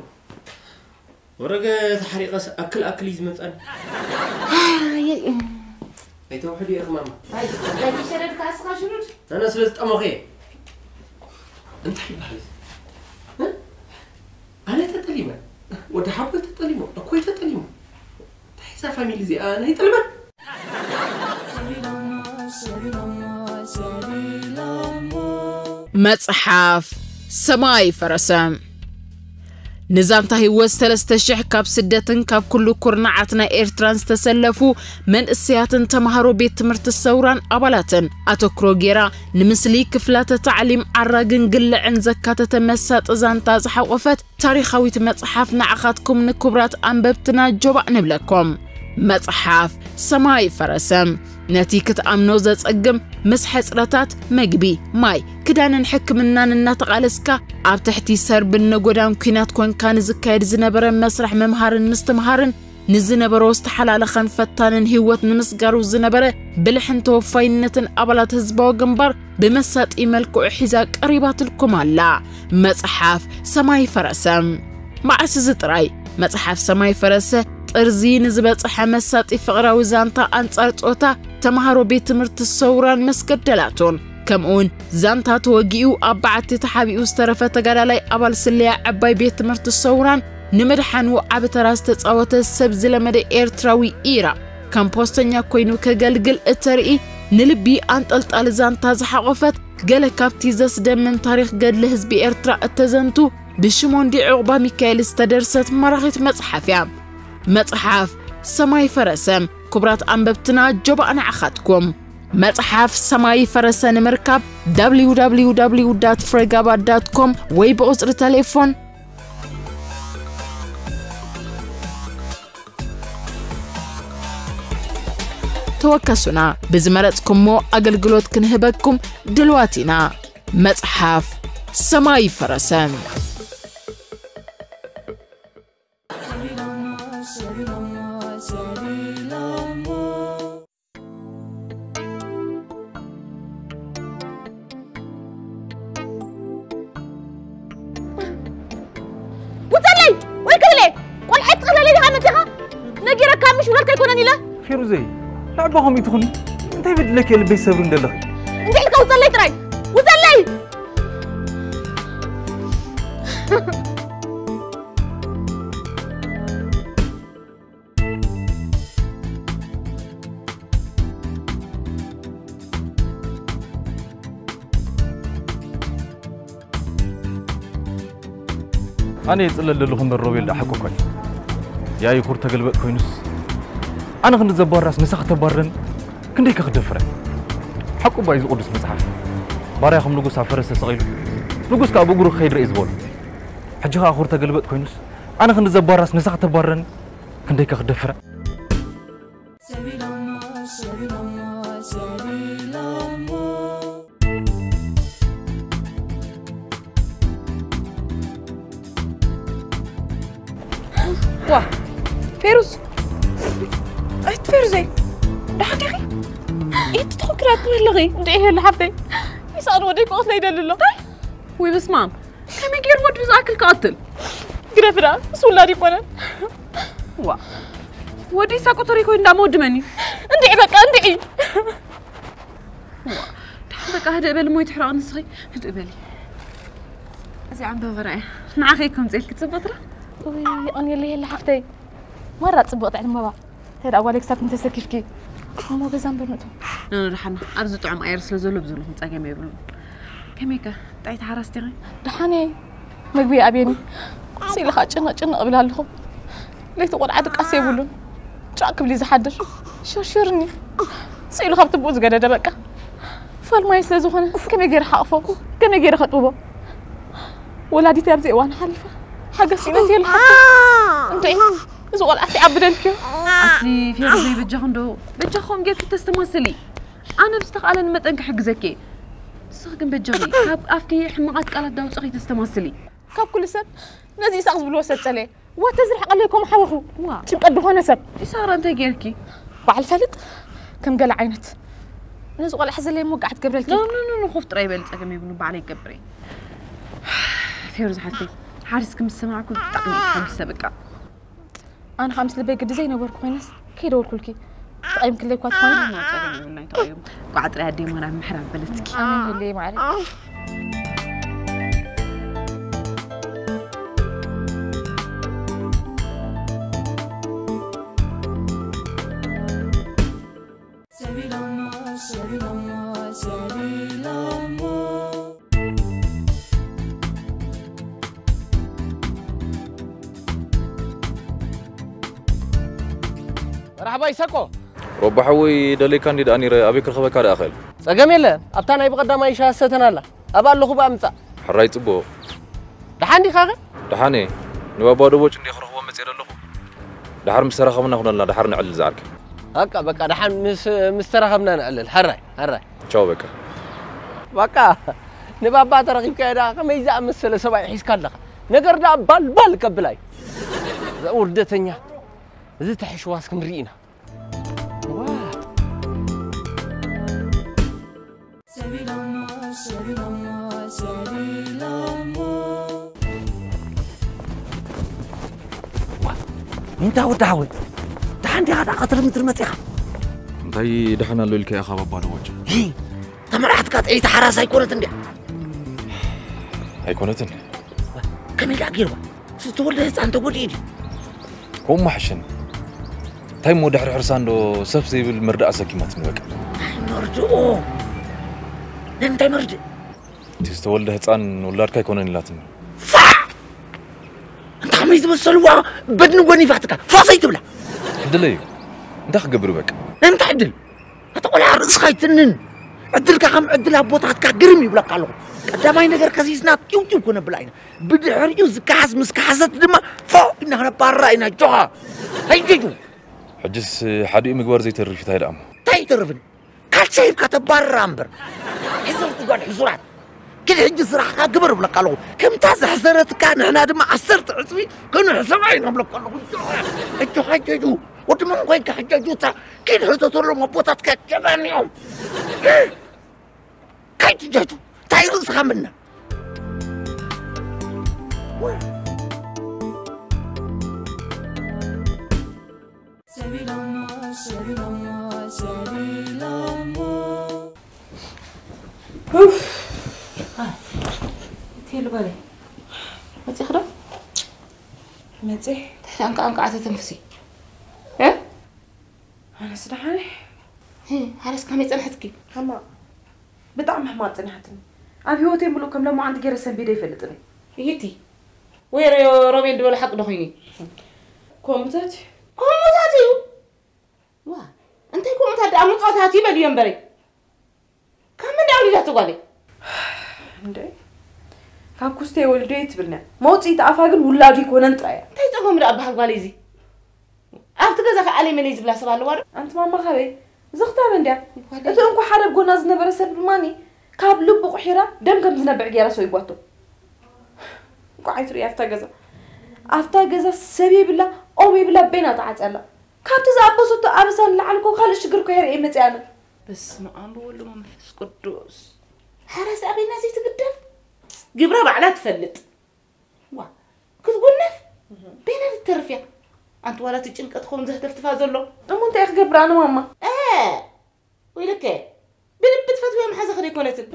ወረገ ተሓሪቐስ ኣክል ኣክል እዩ ዝመጻኒ። ኣይተውሕዱ ኢኺ ማማ። ኣይ፣ ኣይትሸረድ ከኣ እስኻ ሽሩድ። ኣነ ስለ ዝጠመኹ እየ። እንታይ ይበሃል እዚ? እ? ኣነ ተጠሊመ። ወዲ ሓቦይ ተጠሊሙ። እኮይ ተጠሊሙ። እንታይ እዛ ፋሚሊ እዚኣ ናይ ጥልመት? መጽሓፍ ሰማይ ፈረሰ። ንዛንታ ህይወት ሰለስተ ሽሕ ካብ ስደትን ካብ ኩሉ ኩርናዓት ናይ ኤርትራን ዝተሰለፉ መንእሰያትን ተማሃሮ ቤት ትምህርቲ ሰውራን ኣባላትን ኣተክሮ ጌራ ንምስሊ ክፍላተ ታዕሊም ዓራግን ግልዕን ዘካተተ መሳጢ ዛንታ ዝሓቖፈት ታሪኻዊት መጽሓፍ ንዓኻትኩም ንክቡራት ኣንበብትና ጆባእ ንብለኩም። መጽሓፍ ሰማይ ፈረሰ። ነቲ ክትኣምኖ ዘጸግም ምስ ሕጽረታት መግቢ፣ ማይ፣ ክዳንን ሕክምናን እናተቓለስካ ኣብ ትሕቲ ሰርብን ነጎዳን ኲናት ኮንካ ንዝካየድ ዝነበረ መስርሕ ምምሃርን ምስትምሃርን ንዝነበሮ ዝተሓላለኸን ፈታንን ህይወት ንምስጋሩ ዝነበረ ብልሕን ተወፋይነትን ኣባላት ህዝባዊ ግንባር ብመሳጢ መልክዑ ሒዛ ቀሪባትልኩም ኣላ። መጽሓፍ ሰማይ ፈረሰ። መዓስ እዚ ጥራይ መጽሓፍ ሰማይ ፈረሰ ጥርዚ ንዝበጽሐ መሳጢ ፍቕራዊ ዛንታ ኣንጻር ጾታ ተምሃሮ ቤት ትምህርቲ ሰውራን መስገደላቱን ከምኡውን ዛንታ ተወጊኡ ኣብ በዓቲ ተሓቢኡ ዝተረፈ ተጋዳላይ ኣባል ስለያ ዕባይ ቤት ትምህርቲ ሰውራን ንምድሓኑ ዓቢ ተራ ዝተጻወተ ሰብ ዝለመደ ኤርትራዊ ኢራ ከም ፖስተኛ ኮይኑ ከገልግል እተርኢ ንልቢ ኣንጠልጣሊ ዛንታ ዝሓቖፈት ገለ ካብቲ ዘስደምም ታሪኽ ገድሊ ህዝቢ ኤርትራ እተዘንቱ ብሽሞንዲ ዑቕባ ሚካኤል ዝተደርሰት ማራኺት መጽሓፍ እያ። መጽሓፍ ሰማይ ፈረሰ። ክቡራት ኣንበብትና ጆባእ ንዓኻትኩም። መጽሓፍ ሰማይ ፈረሰ ንምርካብ www ፍሬጋባ com ወይ ብቑጽሪ ተሌፎን ተወከሱና። ብዝመረጽኩሞ ኣገልግሎት ክንህበኩም ድልዋት ኢና። መጽሓፍ ሰማይ ፈረሰ። ውፀለይ ወይ ክብለ ቆልዓ ትጥቕለለይ ዲኻ መፂኻ ነጊረካ ምሽ ውላድካ ኣይኮነን ኢለ ፌሩዘይ ንዕባ ከምኡ ትኹኒ እንታይ በድለክ ልበይ ሰብሪ እንደለኺ እንዲዕልካ ውፀለይ ጥራይ ውፀለይ ኣነ የጽለል ዘለኹ እምበር ሮቤል ደኣ ሓቁ እኳ እዩ። ያይኩር ተገልበጥ ኮይኑስ ኣነ ክንዲ ዘባርራስ ንሳ ክተባርረኒ ክንደይ ከ ክደፍረ? ሓቁ እባ እዩ እዚ ቅዱስ መጽሓፍ። ባርያ ከም ንጉስ ኣብ ፈረስ ተሰቒሉ ንጉስ ከኣ ብእግሩ ክኸይድ ርእየ ዝበሎ። ሕጂ ኸኣ ኩር ተገልበጥ ኮይኑስ ኣነ ክንዲ ዘባርራስ ንሳ ክተባርረኒ ክንደይ ከ ክደፍረ? ዋ ፌሩዝ ኣይቲ ፌሩዘይ ደሓን ዲኺ? ኢቲ ተኾክራት ትብለኺ እንድዒ ሄሉ ሓፍተይ ይስኣን ወደይ ክቐትሎ ይደሊ ኣሎ ወይ በስማም ከመይ ገይሩ ወዱ ዝኣክል ክቐትል ግደፍዳ ምስ ውላድ ይኮነን ዋ ወዲ ሳቆተሪ ኮይኑ እንዳመወድመኒ እንድዒ በቃ እንድዒ ደሓን በቃ ህድእ በሊ ሞይ ትሕረቕ ንስኺ ህድእ በሊ እዚ ዕምበባ ራእያ ንዓኸ ከምፅኤልኪ ፅቡቅ ትራ ይቐንየለይ የለ ሓፍተይ ማራ ፅቡቅ ጥዕምበባ እንታይ ደኣ ጓለይ ክሳብ ክንተሰኪፍኪ እሞ ገዛ እምበር ንእቶ ኖኖ ደሓና ኣብዚ ጥዑም ኣየር ስለ ዘሎ ብዘለኹም ፀገም የብሉን ከመይከ ጥዕይቲ ሓራስ ዲኺ ደሓነ መግቢ ይኣብየኒ ስኢልኻ ጭንቕ ጭንቕ እብል ኣለኹ ለይቲ ቆልዓ ድቃስ የብሉን ጫዕ ክብል ዝሓድር ሽርሽርኒ ስኢሉ ካብ ትብኡ ዝገደደ በቃ ፋልማይ ስለ ዝኾነ ከመይ ገይረ ሓቕፎ ከመይ ገይረ ከጥብቦ ወላዲት ኣብዚ እዋን ሓሊፋ ሓገዝ ኢለት የለ ሓፍቶ እንታይ እዚ ቆልዓ ሲዓብደልክዮ ኣቲ ፌርዘይ በጃኹ እንዶ በጃኹም ጌርኪ ተስተማስሊ ኣነ ብዝተኻእለኒ መጠን ክሕግዘኪ እየ። ንስኺ ግን በጃኺ ካብ ኣፍኪ ሕማቓት ቃላት ዳውፅኺ ተስተማስሊ። ካብ ኩሉ ሰብ ነዚ ኢሳቕ ዝብልዎ ሰብ ጸለየ። ወተ ዝርሕቐለይ ከም ሓወኹ። ዋ። ጭንቀት ዝኾነ ሰብ። ኢሳቕ እንታይ ጌርኪ? በዓል ፈልጥ ከም ገለ ዓይነት። ነዚ ቆልዓ ዘለይ መወጋዕት ገብረልኪ። ኖ፣ ኖ፣ ኖ፣ ኖ፣ ኮፍ ጥራይ በል፣ ጸገም የብሉ፣ ባዕለይ ይገብር እየ። ፌሩዝ ሓፍተይ፣ ሓሪስኪ ምስ ሰማዕኩ ብጣዕሚ እየ ተሓጒሰ በቃ። ኣነ ከዓ ምስ ልበይ ግዲ ዘይነበርኩ ኮይነስ ከይደወልኩልኪ። ተቐይምክለይ እኳ ትኾኒ። ኖ፣ ጸገም የብሉ፣ ኣይተቐየሙ። ቋዕ ጥራይ ኣደይ ማርያም ምሕራብ በለትኪ። ኣሜን ይለይ ማዕረ። ሰቢሎሞ፣ ሰቢሎሞ፣ ሰቢሎሞ። መርሓባ ይሰቆ። ሮባ ሓወይ፣ ደለይካ እንዲ ደኣ ነይረ፣ ኣበይ ክረኽበካ ደኣ ክእል? ጸገም የለ፣ ኣብታ ናይ ብቐዳማይ ሻሂ ሰተና ኣላ። ኣብኣ ኣለኹ፣ ብኣ ምጻእ። ሕራይ ጽቡቕ። ደሓን ዲኻ ኸ? ደሓን እየ። ንባባ ደቦጭ እንድየ ክረኽቦ መጽየ ዘለኹ። ደሓር ምስ ተራኸብና ኩነልና፣ ደሓር ንዕልል ዝዓርከይ። በቃ፣ በቃ፣ ደሓን ምስ፣ ምስ ተራኸብና ንዕልል። ሕራይ፣ ሕራይ። ቻው፣ በቃ። በቃ፣ ንባባ ተረኺብካዮ ደኣ ከመይ ዝኣመሰለ ሰብኣይ ሒዝካ ኣለኻ? ነገር ደኣ ባል ባል ከብላ እዩ። እዛ ውርደተኛ፣ እዚ ተሕሽዋስ ክንርኢ ኢና። ዋ። ሰቢሎሞ፣ ሰቢሎሞ፣ ሰቢሎሞ። እንታ ወዲ ሓወይ፣ ደሓን ዲኻ? ደኣ ቀትሪ ምድሪ መጺኻ? እንታይ ደሓን ኣሎ ኢልካ ኢኻ ባባ ደቦጭ? ሂ፣ ተመራሕትካ ጥዒቲ ሓራስ ኣይኮነት እንድያ? ኣይኮነትን። ከመይ ደኣ ገይርዋ? ዝተወልደ ህፃን ተጎዲኡ ድዩ? ከምኡ መሓሸኒ። እንታይ እሞ ድሕሪ ሕርሳ እንዶ ሰብ ዘይብል መርዳእ ኣሰኪማትኒ በቃ። እንታይ መርድኦ? ናይ ምንታይ መርድእ? እቲ ዝተወልደ ህፃን ውላድካ ኣይኮነን ኢላትኒ። ፋዕ! እንታ ከመይ ዝመሰልዋ በድኒ ጎኒፋትካ፣ ፋሰይ ትብላ። ዕድለይ እዩ። እንታይ ክገብር በቃ? ናይ ምንታይ ዕድል? ኣታ ቆልዓ ርእስኻ ኣይትንን። ዕድልካ ከም ዕድል ኣቦታትካ ግርም ይብለካ ኣለኹ። ቀዳማይ ነገር ከሲስና ጢው ጢው ክነብላ ኢና። ብድሕሪኡ ዝከሓስ ምስ ከሓሰት ድማ ፎእ ኢና ክነባርራ ኢና። ጆኻ። ሃይ ጀጁ። ሕጅስ ሓዲኡ ምግባር ዘይተርፍ እንታይ ደኣ እሞ? እንታይ ኣይተርፍን? ካልሲ ሂብካ ተባርራ እምበር። ሕስርቲ ጓል ሕሱራት። ኪድ ሕጂ ስራሕካ ግበር እብለካ ኣለኹ። ከምታ ዘሕሰረትካ ንሕና ድማ ዓሰርተ ዕፅፊ ክንሕሰባ ኢና እብለካ ኣለኹ። እጆኻ ጀጁ። ወዲ መን ኮይንካ ሕጃጁ? እታ ኪድ ሕተተሎም ኣቦታትካ ጀጋኑ እዮም። ካይ ትጃጁ፣ ታይ ርእስኻ ምና? ሰቢሎሞ፣ ሰቢሎሞ፣ ሰቢሎሞ። ኡፍ። ኣይ፣ እቲ ልበለ። መጺኺ ዶ? መጺ። ትሕቲ ኣንቃ ኣንቃ ተተንፍሲ። እ? ኣነስ ደሓነ። ህ፣ ሓረስ ከመይ ጸንሐትኪ? ሕማቕ። ብጣዕሚ ሕማቕ ጸኒሓትኒ። ኣብ ህይወተይ ምሉእ ከም ሎማዓንቲ ገይረ ሰንቢደ ኣይፈልጥን እየ። ይሂቲ። ወይ ሮ-፣ ሮቤል ዝበሎ ሓቂ ዶ ኮይኑ? ኮምታት እዩ። ኮምታት እዩ? ዋ፣ እንታይ ኮምታት ደኣ ምጾታት ይበል እዩ እምበረይ። ካብ መን ደኣ ወሊዳቶ ጓለይ? እንደ ካብ ኩስተ ወልደ ትብልና። መውጽኢት ኣፋ ግን ውላዱ ይኮነን ጥራይ እያ። እንታይ ጸገሙ ደኣ በሃል ጓለይ እዚ? ኣብቲ ገዛ ከ ኣለይ መለይ ዝብላ ሰብ ኣለዋ ዶ? ኣንቲ ማማ ካበይ? ዝኽታበ እንድያ። ጓለይ። እቲ እንኳ ሓደ ኣብ ጎና ዝነበረ ሰብ ድማኒ ካብ ልቡ ቁሒራ ደም ከም ዝነብዕ ገይራ ሰዊጓቶ። እንኳዕ ኣይትርእያ ኣብታ ገዛ። ኣብታ ገዛ ሰብ የብላ፣ ኦም የብላ፣ በይና ተዓጽያ ኣላ። ካብቲ ዝኣበሰቶ ኣበሳ ንላዕሊ እኮ ካልእ ሽግር እኮ የርእየ መጽእ ኣነ። በስመ ኣብ ወወልድ ወመንፈስ ቅዱስ። ሓራስ ኣበይና ዘይትግደፍ? ግብራ ባዕላ ትፈልጥ። ዋ፣ ክትጉነፍ? በይና ትተርፍ እያ። ኣንቲ ዋላ እቲ ጭንቀት ኸውን ዘህተፍትፋ ዘሎ። እሞ እንታይ ክገብር ኣነ ማማ? እ፣ ወይለከ፣ ብልቢ ትፈትውያ መሓዛኺ ዶ ኣይኮነትን?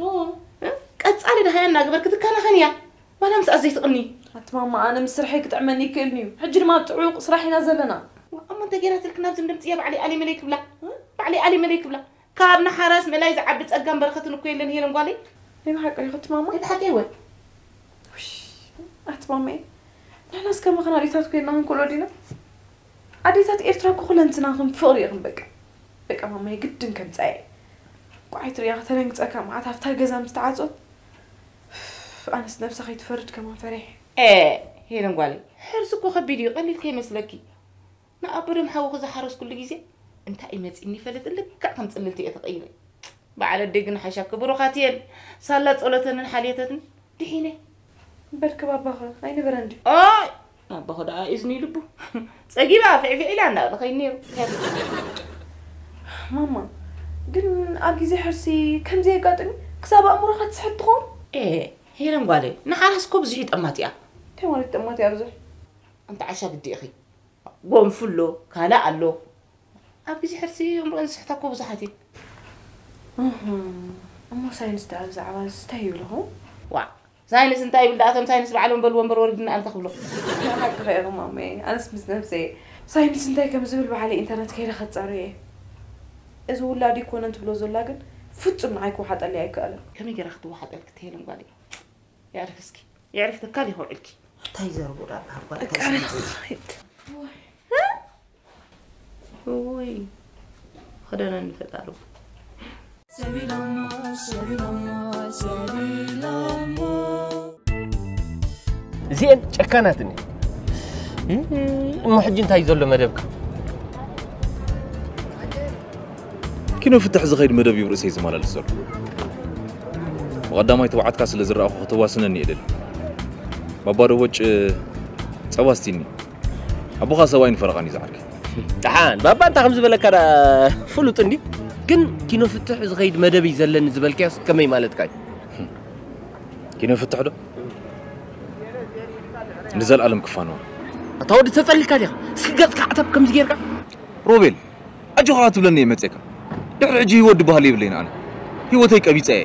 እ፣ ቀጻሊ ደሃያ እናገበርኪ ትከናኸን እያ። ዋላ ምስኣ ዘይትቕኒ። ኣቲ ማማ፣ ኣነ ምስ ስርሐይ ክጥዕመኒ ይክእልኒ እዩ። ሕጂ ድማ ኣብ ጽዑቕ ስራሕ ኢና ዘለና። ዋ፣ እሞ እንታይ ገይራትልኪ ናብዚ እንደምጽእያ ባዕለይ ኣሊ መለይ ክብላ? እ? ባዕለይ ኣሊ መለይ ክብላ? ካብ ንሓራስ ምእላይ ዝዓቢ ጸጋን በረኸትን እኮ የለን ሄለን ጓለይ። ናይ ብሓቂ ዲኺ ኣቲ ማማ? ናይ ብሓቂ እወ። ውሽ፣ ኣቲ ማማየ፣ ንሕናስ ከማኽን ኣዴታት ኮይንና ክንክእሎ ዲና? ኣዴታት ኤርትራ እኮ ኩለንትናኽን ፍቕሪ ኢኽን በቃ። በቃ ማማየ ግድን ከምጽኣ እየ። ቋዒ ትርእያ ከተደንግጸካ መዓት ኣብታ ገዛ ምስ ተዓጾት። ኣነስ ነብሰ ከይትፈርድ ከማን ፈሪሐ። ኤ፣ ሄለን ጓለይ፣ ሕርሲ እኮ ከቢድ እዩ፣ ቀሊል ከይመስለኪ። ንኣቦ ደም ሓውኺ ዝሓረስኩሉ ግዜ እንታይ እዩ መጺእኒ ይፈልጥ፣ ልክዕ ከም ጽልልቲ እየ ተቐይረ። በዓል ኣደይ ግን ሓሻኪ ብሩኻት እየን። ሳላ ጸሎተንን ሓልየተትን ድሒነ። በልክ ባባኸ ኣይነበረን ድዩ? ኣይ ኣቦኸ ደኣ እዝኒ ልቡ ጸጊባ ፍዕፍዕ ኢላ እንዳበለ ኸይድ ነይሩ። ማማ ግን ኣብ ግዜ ሕርሲ ከምዚ የጋጥም ክሳብ ኣእምሮኻ ትስሕት ትኸውን? ኤ ሄለን ጓለይ፣ ንሓራስ እኮ ብዙሕ ይጠማት እያ። እንታይ ማለት ጠማት እያ ብዙሕ? ኣንቲ ዓሻ ግዲ ኢኺ። ጎንፊ ኣሎ፣ ካልእ ኣሎ። ኣብ ግዜ ሕርሲ እምሮን ዝስሕታ እኮ ብዙሓት እየን። እሞ ሳይንስ ደኣ ብዛዕባ እዚ እንታይ ይብልኹ? ዋዕ ሳይንስ እንታይ ይብል ደኣ፣ እቶም ሳይንስ ባዕሎም በልዎ እምበር ወሪድና ኣንታ ክብሎ። ሓቅኻ ኢኹም ማመይ፣ ኣነስ ምስ ነብሰይ ሳይንስ እንታይ ከም ዝብል ባዕለይ ኢንተርነት ከይደ ከጻርዮ እየ። እዚ ውላድ ይኮነን ትብሎ ዘላ ግን ፍጹም ንዓይ ክወሓጠለይ ኣይከኣለን። ከመይ ገይራ ክትወሓጠልኪ ትሄለን ጓለይ? የዕርፍ እስኪ የዕርፍ ትካል ይኸውዕልኪ። እንታይ ዘርቡ ዳኣ ሃባ እንታይ ወይ ክደነኒ ፈጣሩ። እዚኤን ጨካናትኒ እሞ ሕጂ እንታይ ዘሎ መደብካ ኪኖ ፍትሕ ዝኸይድ መደብ እዩ ርእሰይ ዝመላለስ ዘሎ ብቐዳማይ ተባዓትካ ስለ ዝረኣኹ ከተዋስነኒ እየ ደሊ ባባ ደቦጭ ጸባ ስቲኒ ኣቦኻ ሰብኣይን ፈረቓን እዩ ዝዓርከይ። ደሓን ባባ እንታይ ከም ዝበለካ ደኣ ፍሉጥ እንድዩ። ግን ኪኖ ፍትሕ ዝኸይድ መደብ እዩ ዘለኒ ዝበልካዮስ ከመይ ማለትካ እዩ? ኪኖ ፍትሕ ዶ? ንዘልኣለም ክፋነዋ። ኣታ ወዲ ተጸሊልካ ዲኻ? እስኪ ገጽካ ዓተብ ከምዚ ጌርካ? ሮቤል ኣጆኻ ክትብለኒ እየ መጼካ። ድሕሪ ሕጂ ህይወት ድበሃል የብለይን ኣነ። ህይወተይ ቀቢጸ እየ።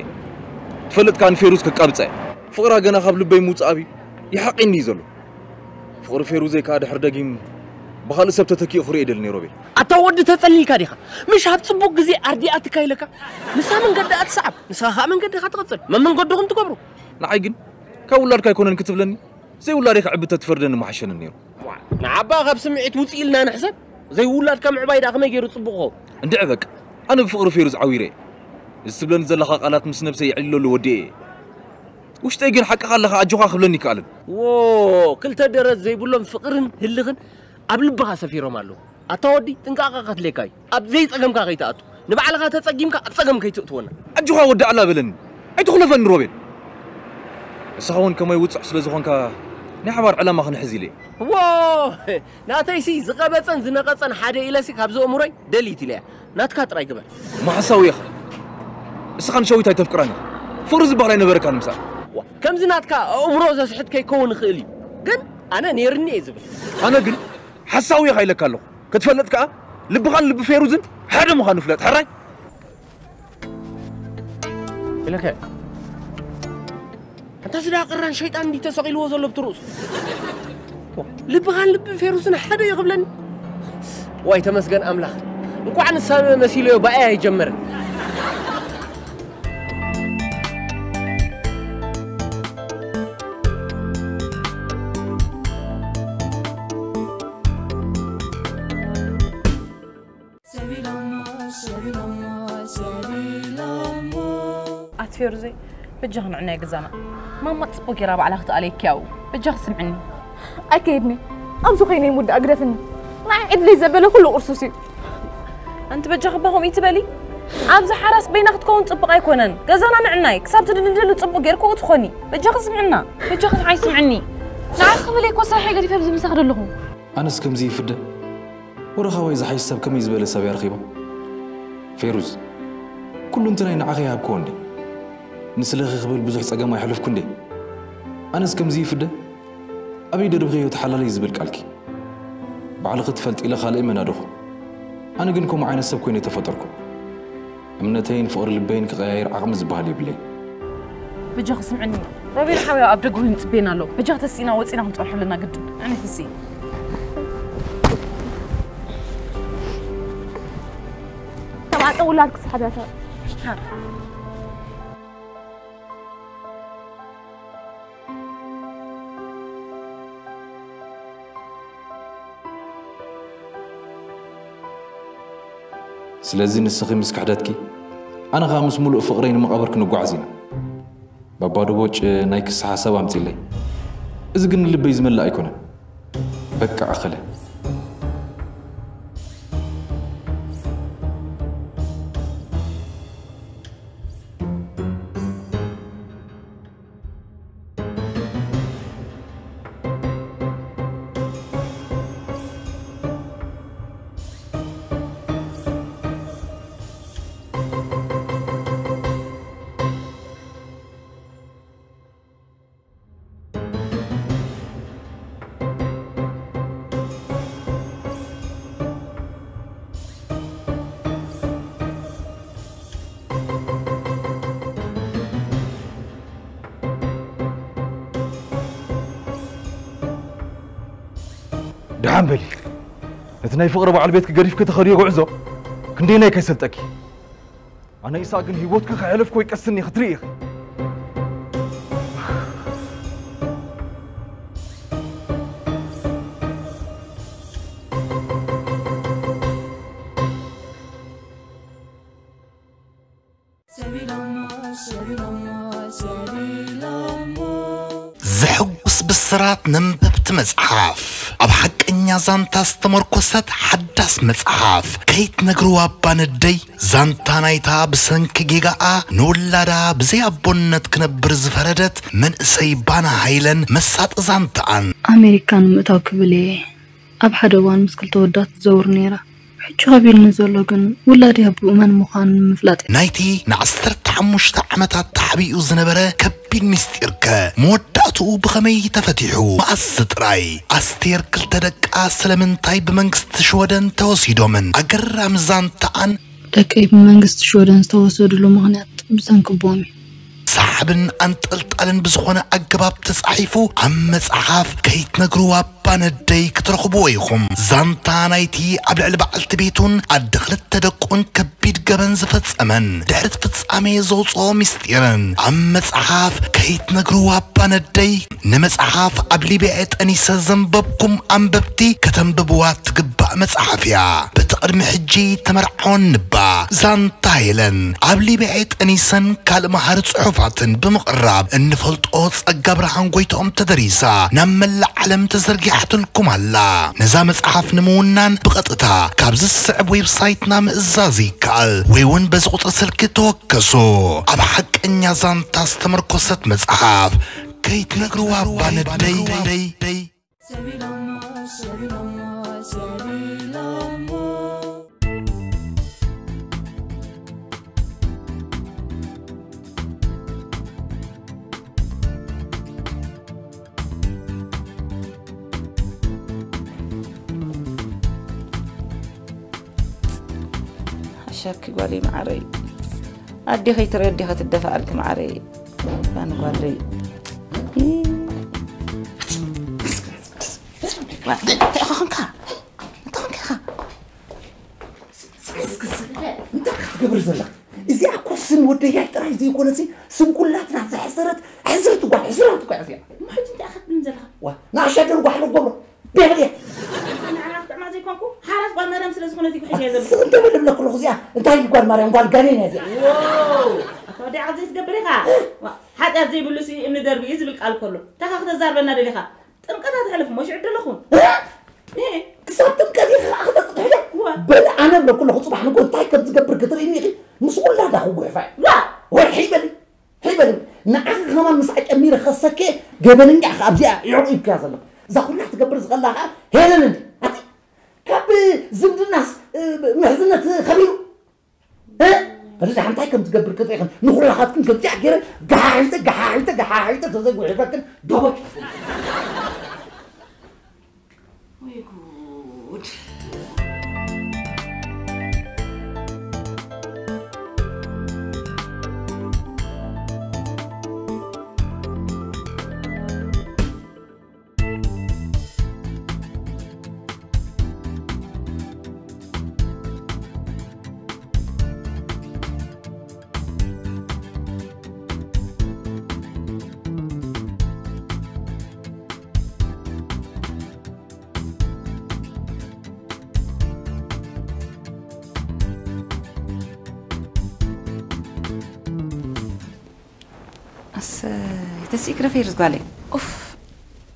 ትፈልጥ ከኣ ንፌሩዝ ከቃብጻ እየ። ፍቕራ ገና ካብ ልበይ ምውጻእ ኣብዩ ይሓቒኒ እዩ ዘሎ። ፍቕሪ ፌሩዘይ ከኣ ድሕሪ ደጊም ብኻልእ ሰብ ተተኪኡ ክርኢ ኣይደልን እየ ሮቤል። ኣታ ወዲ ተጸሊልካ ዲኻ? ምሽ ኣብ ጽቡቕ ግዜ ኣርዲኣትካ ኢለካ? ንሳ መንገድኣ ትስዓብ፣ ንስኻ ከኣ መንገድኻ ትቕጽል። መመንገድኹም ትገብሩ። ንዓይ ግን ካብ ውላድካ ኣይኮነን ክትብለኒ ዘይውላደይ ክዕቢ ተትፈርደኒ ምሓሸኒ ነይሩ። ንዓባ ካብ ስምዒት ውጽእ ኢልና ንሕሰብ። ዘይውላድካ ምዕባይ ደኣ ከመይ ገይሩ ጽቡቕ ክኸውን? እንድዒ በቃ ኣነ ብፍቕሪ ፌሩዝ ዓዊረ እየ። እዚ ትብለኒ ዘለኻ ቃላት ምስ ነብሰይ የዕሊለሉ ወዲኤ እየ። ውሽጠይ ግን ሓቅኻ ኣለኻ ኣጆኻ ክብለኒ ይከኣልን። ዎ ክልተ ደረት ዘይብሎም ፍቕርን ህልኽን ኣብ ልብኻ ሰፊሮም ኣለዉ። ኣታ ወዲ ጥንቃቐ ከድልየካ እዩ። ኣብ ዘይጸገምካ ከይትኣቱ። ንባዕልኻ ተጸጊምካ ኣብ ጸገም ከይትእትወና። ኣጆኻ ወዲ ኣላ በለኒ። ኣይትኹለፈኒ ሮቤል። ንስኻ እውን ከማይ ውጹዕ ስለ ዝኾንካ ናይ ሓባር ዕላማ ክንሕዝ ኢለ እየ። ዎ ናተይሲ ዝቐበጸን ዝነቐጸን ሓደ ኢለሲ ካብዚ ኣእምሮይ ደሊት ኢለያ። ናትካ ጥራይ ግበር። እሞ ሓሳዊ ኢኻ። እስኻ ንሸዊት ኣይተፍቅራን ኢኻ። ፍቕሪ ዝበሃል ኣይነበረካን ምሳኣ። ዋ ከምዚ ናትካ ኣእምሮ ዘስሕት ከይከውን ይኽእል እዩ። ግን ኣነ ኔርኒ እየ ዝብል። ኣነ ግን ሓሳዊ ኢኻ ኢለካ ኣለኹ። ክትፈልጥ ከኣ ልብኻን ልቢ ፌሩዝን ሓደ ምዃኑ ፍለጥ። ሕራይ? ኢለካ ኣንታ ስዳ ቅራን ሸይጣን እንዲ ተሰቒልዎ ዘሎ ብቲ ርእሱ ልብኻን ልቢ ፌሩስን ሓደ እዩ ክብለኒ ዋይ ተመስገን ኣምላኽ እንቋዕ ንሳ መሲለዮ ብኣይ ኣይጀመርን ኣቲ ፌሩዘይ በጃኺ ንዕናይ ገዛና ማማ ጽቡቅ ጌራ ባዕላ ክትኣለየኪ ያው በጃኺ ስምዕኒ ኣይከይድኒ ኣብዚ ኮይነ ይሙድ ኣግደፍኒ ንዓይ ዕድለይ ዘበለ ኩሉ ቁርሱስ እዩ ኣንቲ በጃኺ እባ ከምኡ ይትበሊ ኣብዚ ሓራስ በይና ክትከውን ጽቡቅ ኣይኮነን ገዛና ንዕናይ ክሳብ ትድልድሉ ጽቡቅ ጌርኩ ትኾኒ በጃኺ ስምዕና በጃኺ ንዓይ ስምዕኒ ንዓይ ክብል እኮ ስራሐይ ገዲፈ ኣብዚ ምሳኺ ዘለኹ ኣነስ ከምዚ ይፍደ ወረኻባይ ዝሓይሽ ሰብ ከመይ ዝበለ ሰብ እያ ረኺባ? ፌሩዝ፣ ኩሉ እንትናይ ንዓኺ ይሃብክዎ እንዴ? ንስለኺ ክብል ብዙሕ ጸገም ኣይሕለፍኩ እንዴ? ኣነስ ከምዚ ይፍደ? ኣበይ ደርብኺዮ ተሓላለይ ዝብል ቃልኪ? ባዕልኺ ትፈልጢ ኢለ ካልእ መን ኣደኹ? ኣነ ግን ከምኡ ዓይነት ሰብ ኮይነ ኣይተፈጠርኩ። እምነተይን ፍቕሪ ልበይን ክቐያይር ዓቕሚ ዝበሃል የብለይን። በጃኺ ስምዕኒ፣ ሮቤል ሓውያ ኣብ ደገ ኮይኑ ይጽበየና ኣሎ። በጃኺ ተሲእና ወጺና ክንጸንሖ ኣለና ግድን። ኣነ ተሲእ። ተባዕጠ ውላድ ክስሓብ ያታ። ስለዚ ንስኺ ምስ ክሕደትኪ ኣነ ኸኣ ምስ ሙሉእ ፍቕረይ ንመቓብር ክንጓዓዝ ኢና። ባባ ዶቦጭ ናይ ክስሓ ሰብ ኣምጺለይ። እዚ ግን ንልበይ ዝመልእ ኣይኮነን። በቃ ኣኸለ። ደሓን በሊ። ነቲ ናይ ፍቕሪ በዓል ቤትኪ ገዲፍኪ ትኸድዮ ጉዕዞ ክንደየናይ ከይሰልጠኪ። ኣነ ኢሳቕ ግን ህይወትኪ ከሕለፍኩ ወይ ቀስኒ ክትርኢ ኢኺ። ዘሐጉስ ብስራት ነንበብቲ መጽሓፍ ኣብ ሓቀኛ ዛንታ ዝተመርኮሰት ሓዳስ መጽሓፍ ከይትነግርዋ እባ ነደይ። ዛንታ ናይታ ብሰንኪ ጌጋኣ ንውላዳ ብዘይ ኣቦነት ክነብር ዝፈረደት መንእሰይ ባና ሃይለን መሳጢ ዛንታኣን። ኣሜሪካ ንምእታው ክብል እየ ኣብ ሓደ እዋን ምስ ክልተ ወዳት ትዘውር ነይራ። ሕጂ ከቢድኒ ዘሎ ግን ውላደይ ኣቦኡ መን ምዃኑ ንምፍላጥ እዩ። ናይቲ ንዓሰርተ ሓሙሽተ ዓመታት ተሓቢኡ ዝነበረ ከቢድ ምስጢርከ መወዳእትኡ ብኸመይ ተፈቲሑ? መኣስ ጥራይ ኣስቴር ክልተ ደቃ ስለምንታይ ብመንግስቲ ሽወደን ተወሲዶምን ኣገራሚ ዛንታኣን ደቀይ ብመንግስቲ ሽወደን ዝተወሰድሉ ምኽንያት ብሰንኪ ኣቦኦም እዩ። ሰሓብን ኣንጠልጣልን ብዝኾነ ኣገባብ ተጻሒፉ ኣብ መጽሓፍ ከይትነግርዋ ባነደይ ክትረኽብዎ ኢኹም። ዛንታ ናይቲ ኣብ ልዕሊ በዓልቲ ቤቱን ኣደ ክልተ ደቁን ከቢድ ገበን ዝፈጸመን ድሕሪ እቲ ፍጻሜ ዘውጽኦ ምስጢርን ኣብ መጽሓፍ ከይትነግርዋ ባነደይ ንመጽሓፍ ኣብ ሊብያ ጠኒሰ ዘንበብኩም ኣንበብቲ ከተንብብዋ ትግባእ መጽሓፍ እያ። በቲ ቅድሚ ሕጂ ተመርዓወን ንባ ዛንታ ሄለን ኣብ ሊብያ ጠኒሰን ካልእ መሃሪ ጽሑፋትን ብምቕራብ እንፈልጦ ጸጋ ብርሃን ጎይትኦም ተደሪሳ ናብ መላእ ዓለም ተዘርጊሓትልኩም ኣላ። ነዛ መጽሓፍ ንምውናን ብቐጥታ ካብዚ ዝስዕብ ዌብሳይትና ምእዛዝ ይከኣል ወይ እውን በዚ ቁጽሪ ስልኪ ተወከሱ። ኣብ ሓቀኛ ዛንታ ዝተመርኮሰት መጽሓፍ ከይትነግርዋ ባነደይ። ሓሻኪ ጓለይ መዓረይ፣ ኣዴኺ ትረዲ ኸትደፋኣልኪ መዓረይ። ባን ጓለይ። እንታይ ኾንካ? እንታይ ኾንካ ኢኻ? እንታይ ክትገብር ዘለኻ? እዚኣ እኮ ስም ወደያይ ጥራይ ዘይኮነሲ ስም ኩላትና ዘሕሰረት ሕስርት ጓል ሕስራት እኮ እያ እዚኣ። እሞ ሕጂ እንታይ ኢኻ ክትብልኒ ዘለኻ? ዋ ንኣሻደር ጓሕ ንገብሮ ቤላ እያ። ንዓና ክትጥዕማ ዘይኮንኩ ሓራስ ጓል ማርያም ስለ ዝኾነት እኮ ሒዘ እየ ዘለኹ። ስቕ እንተበል እብለኩ ኣለኹ እዚኣ እንታይ እዩ ጓል ማርያም ጓል ጋኔን እያ እዚኣ። ኣታ ወዲ ዓቕሊ ዘይትገብር ኢኻ። ዋ፣ ሓጢኣት ዘይብሉ ሲ እምኒ ደርቢ እዩ ዝብል ቃል እኮ ኣሎ። እንታይ ኢኻ ክተዛርበና ደሊኻ? ጥምቀት ኣትሕልፍ እሞ ሽዑ ደለኹም። ክሳብ ጥምቀት ኢኺ ከዓ ክተፅንሕዮ? በሊ ኣነ እብለኩ ኣለኹ ፅባሕ ንግሆ እንታይ ከም ዝገብር ክትርእይኒ ኢኺ ምስ ውላዳ ክጉሕፋ እየ። ወይ ሒበሊ ሒበሊ ንዓኺ ከማን ምስኣ ጨሚረ ክኸሰኪ እየ። ገበነኛ ኢኺ ኣብዚኣ ዒቑ ኢልክያ ዘለኹ። እዛ ኩላ ክትገብር ዝኸላ ከዓ ሄለን እንዲ ኣቲ ካብ ዝምድናስ ምሕዝነት ከቢሩ እ ሕዚ ደሓ እንታይ ከም ትገብር ክትሪኢኽን ንኹላኻትክን ከምዚኣ ገይረ ገሓሒተ ገሓሒተ ገሓሒተ ተዘይጉሒፈክን ደቦጭ ወይ ጉድ። ኣሰይ ተሲእኪ ዶ ፈይርስ ጓለይ። ኡፍ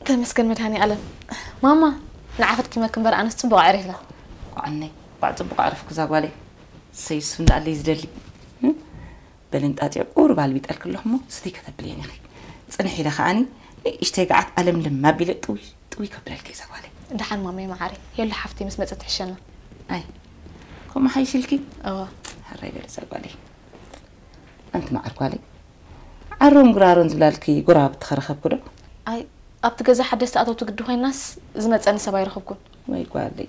ተመስገን መድሃኔ ኣለም። ማማ ንዓኺ ኣድኪመኪ እምበር ኣነስ ጽቡቕ ኣዕሪፍና። ዋዕነይ ባዕ ጽቡቕ ኣዕረፍኪ እዛ ጓለይ። ሰይሱ እንዳኣለይ ዝደሊ። በሊ እንጣጢዕ ቁሩብ ኣልቢጠልኪ ኣለኹ እሞ ስትይ ከተብልየኒ ኢኺ። ጽንሒ ኢለ ከኣኒ ንእሽተይ ገዓት ኣለምለም ኣቢለ ጥውይ ጥውይ ከብለልኪ እየ እዛ ጓለይ። ደሓን ማመይ መዓረይ። ሄሉ ሓፍተይ ምስ መጸት ትሕሸና። ኣይ ከምኡ ሓይሽ ኢልኪ? እወ። ሕራይ በሊ እዛ ጓለይ። ኣንቲ መዓር ጓለይ ዓሮን ጉራሮን ዝብላልኪ ጎረባብቲ ኸረኸብኪ ዶ? ኣይ ኣብቲ ገዛ ሓደስቲ ኣተውቲ ግዲ ኮይናስ ዝመጸኒ ሰብ ኣይረኸብኩን። ወይ ጓለይ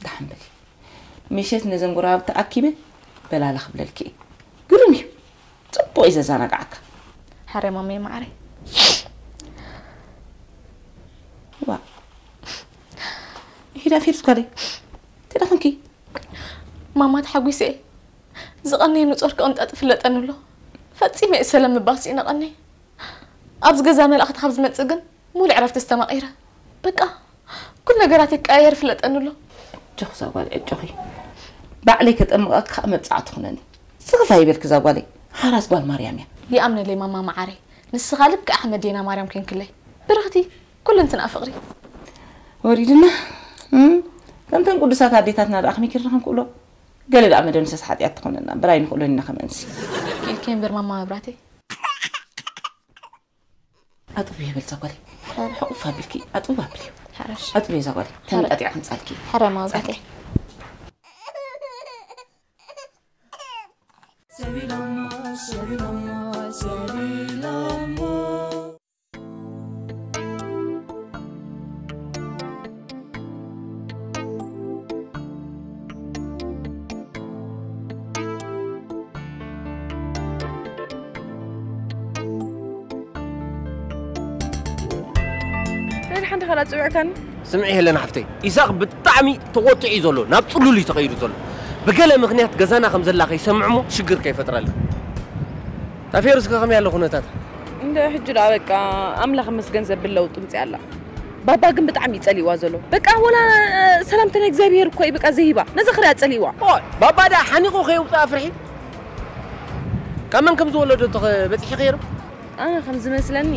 ደሓን በሊ። ምሸት ነዘን ጎረባብቲ ኣኪበ በላለ ክብለልኪ እየ። ግርም እዩ። ጽቡቕ እዩ ዘዘናግዓካ። ሕራይ ማመይ መዓረይ። ዋእ ኢዳ ፌርስ ጓለይ፣ እንታይ ደኣ ኾንኪ? ማማ ተሓጒሰ እየ። ዝቐነየ ንጾር ክቕንጠጥ ፍለጠኒ ኣሎ። ፈጺመ እየ ሰለም ምባል ስኢነ ቀነየ። ኣብዚ ገዛ መልኣኽቲ ካብ ዝመጽእ ግን ሙሉእ ዕረፍቲ ዝተማቒረ። በቃ፣ ኩሉ ነገራት ይቀያየር ፍለጠኒ ኣሎ። ኣጆኺ እዛ ጓል፣ ኣጆኺ። ባዕለይ ከጠምቐኪ ከኣ መብጽዓ ትኹነኒ። ስኽፍ ኣይበልኪ እዛ ጓለይ። ሓራስ ጓል ማርያም እያ። ይኣምነለይ ማማ መዓረይ። ንስኻ ልክዕ ኣሕመዴና ማርያም ኮይንክለይ። ብርኽቲ፣ ኩሉ እንትን ፍቕሪ። ወሪድና፣ እም፣ ከምተን ቅዱሳት ኣዴታትና ደኣ ከመይ ጌርና ክንክእሎ? ገለ ደኣ መደምሰስ ሓጢኣት ትኾነና እምበር ኣይንኽእሎን ኢና ከመንሲ። ክኢልኪ እምበር ማማ መብራተይ። ኣጥብዮ በል እዛ ጓለይ። ሕቁፍ ኣቢልኪ ኣጥብዮ ኣብልዮ። ሕረሽ። ኣጥብዮ እዛ ጓለይ። ተነቃጢዓ ከምጻልኪ። ሕረ ማውዛተይ። ናይ ሓንቲ ካልኣ ጽውዕካኒ? ስምዒ ሄለን ሓፍተይ፣ ኢሳቕ ብጣዕሚ ተቖጢዑ እዩ ዘሎ፣ ናብ ጽሉል እዩ ተቐይሩ ዘሎ። ብገለ ምኽንያት ገዛና ከም ዘላ ከይሰምዕ እሞ ሽግር ከይፈጥረልና። ታፌሩስ ከ ከመይ ኣሎ ኩነታታ? እንደ ሕጂ ደኣ በቃ ኣምላኽ ይመስገን ዘብል ለውጢ ምጽእ ኣላ። ባባ ግን ብጣዕሚ እዩ ጸሊእዋ ዘሎ። በቃ ወላ ሰላምታ ናይ እግዚኣብሄር እኮ እዩ በቃ ዘይባ። ነዚ ክሪኣ ጸሊእዋ። ኦይ፣ ባባ ደኣ ሓኒቑ ከየውጽኣ ፍርሒ። ካብ መን ከም ዝወለደቶ ከ በጺሑ ከይሩ? ኣነ ከም ዝመስለኒ።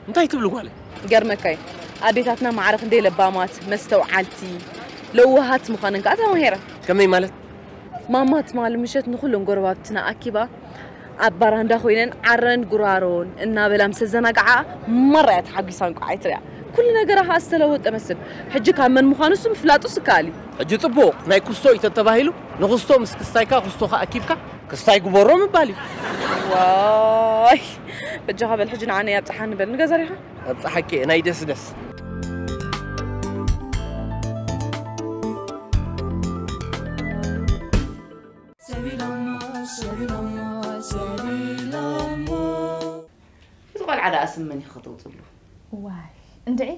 እንታይ ትብሊ ጓለይ? ገርመካ እዩ። ኣዴታትና ማዕረ ክንደይ ለባማት፣ መስተውዓልቲ፣ ለዋሃት ምዃነን ከኣ ተማሂረ። ከመይ ማለት? ማማ ትማሊ ምሸት ንኹሎም ጎረባብትና ኣኪባ ኣብ ባራንዳ ኮይነን ዓረን ጉራሮን እናበላ ምስ ኣዘናግዓ ማራ እያ ተሓጒሳ እንቋዕ ኣይትሪኣ። ኩሉ ነገራ ከኣ ዝተለወጠ መስል። ሕጂ ካብ መን ምዃኑ እሱ ምፍላጡ ስከኣል እዩ። ሕጂ ጽቡቕ ናይ ኩስቶ እዩ ተተባሂሉ ንኹስቶ ምስ ክስታይካ ኩስቶኻ ኣኪብካ ክስታይ ግበሮ ምባል እዩ። ዋይ በጃኻ በል ሕጂ ንዓነይ ኣብጽሓኒ በል ንገዛ ሪኻ። ኣብጽሓኪ እየ ናይ ደስ ደስ። እዚ ቆልዓ ደኣ ስም መን ኢኺ ከተውፅሉ? ዋይ እንድዒ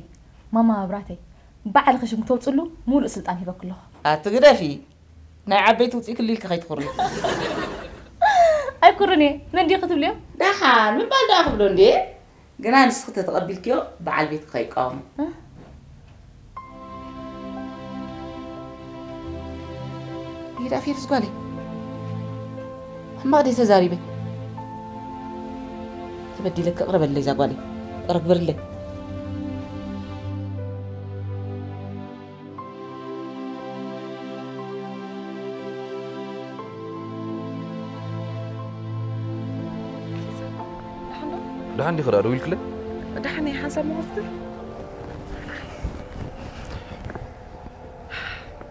ማማ መብራተይ ባዕልኺ ሽም ክተውፅሉ ሙሉእ ስልጣን ሂበኪ ኣለኹ። ኣቲ ግደፊ ናይ ዓበይቲ ውፅኢ ክልልኪ ከይትኹሪ። ኣይኩርን እየ መን ድዩ ክትብልዮ? ደሓን ምባል ደኣ ክብሎ እንዴ? ግና ንስኺ ተተቐቢልክዮ በዓል ቤትኪ ከይቃወሞ። እ? ይዳ ፌርስ ጓለይ ሕማቕ ደይ ተዛሪበ። ተበዲለኪ እቕረ በለይ እዛ ጓለይ። እቕረ ግበርለይ። ደሓን ዲኺ ደኣ ደዊልክለይ? ደሓን እየ፣ ሓንሳብ መኸፍትር።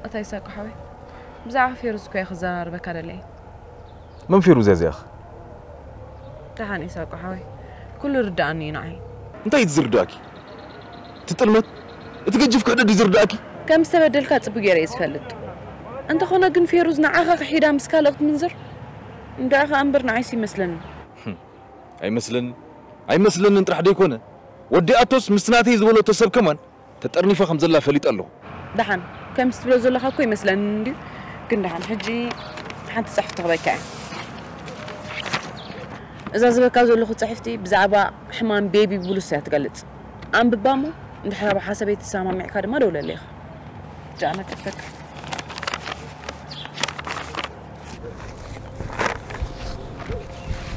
ኣታ ይሳቅ ሓወይ፣ ብዛዕባ ፌሩዝ እኮ እየ ክዘራርበካ ደለየ። መን ፌሩዝ እያ እዚኣኸ? ደሓን ኢሳቆ ሓወይ፣ ኩሉ ርድኣኒ እዩ ንዓይ። እንታይ እዩ ዝርድኣኪ? እቲ ጥልመት፣ እቲ ገጅፍ ክሕደት እዩ ዝርድኣኪ? ከም ዝተበደልካ ጽቡቅ ገይረ እየ ዝፈልጥ። እንተኾነ ግን ፌሩዝ ንዓኻ ክሒዳ ምስ ካልእ ክትምንዝር እንድዒ ከኣ እምበር ንዓይስ ይመስለኒ። ኣይመስለንን፣ ኣይመስለንን ጥራሕ ደይኮነ፣ ወዲኣቶስ ምስቲ ናተይ ዝበለቶ ሰብ ከማን ተጠርኒፋ ከም ዘላ ፈሊጠ ኣለኹ። ደሓን፣ ከምዚ ትብሎ ዘለኻ እኮ ይመስለኒ እንድዩ። ግን ደሓን፣ ሕጂ ሓንቲ ጽሕፍቲ ክበካ እየ። እዛ ዝበካ ዘለኹ ጽሕፍቲ ብዛዕባ ሕማም ቤቢ ብሉስ እያ ትገልጽ። ኣንብባ እሞ፣ እንድሕር ኣብ ሓሳበይ ተሰማሚዕካ ድማ ደውለለይ ኢኻ። ጃና ከፍተካ።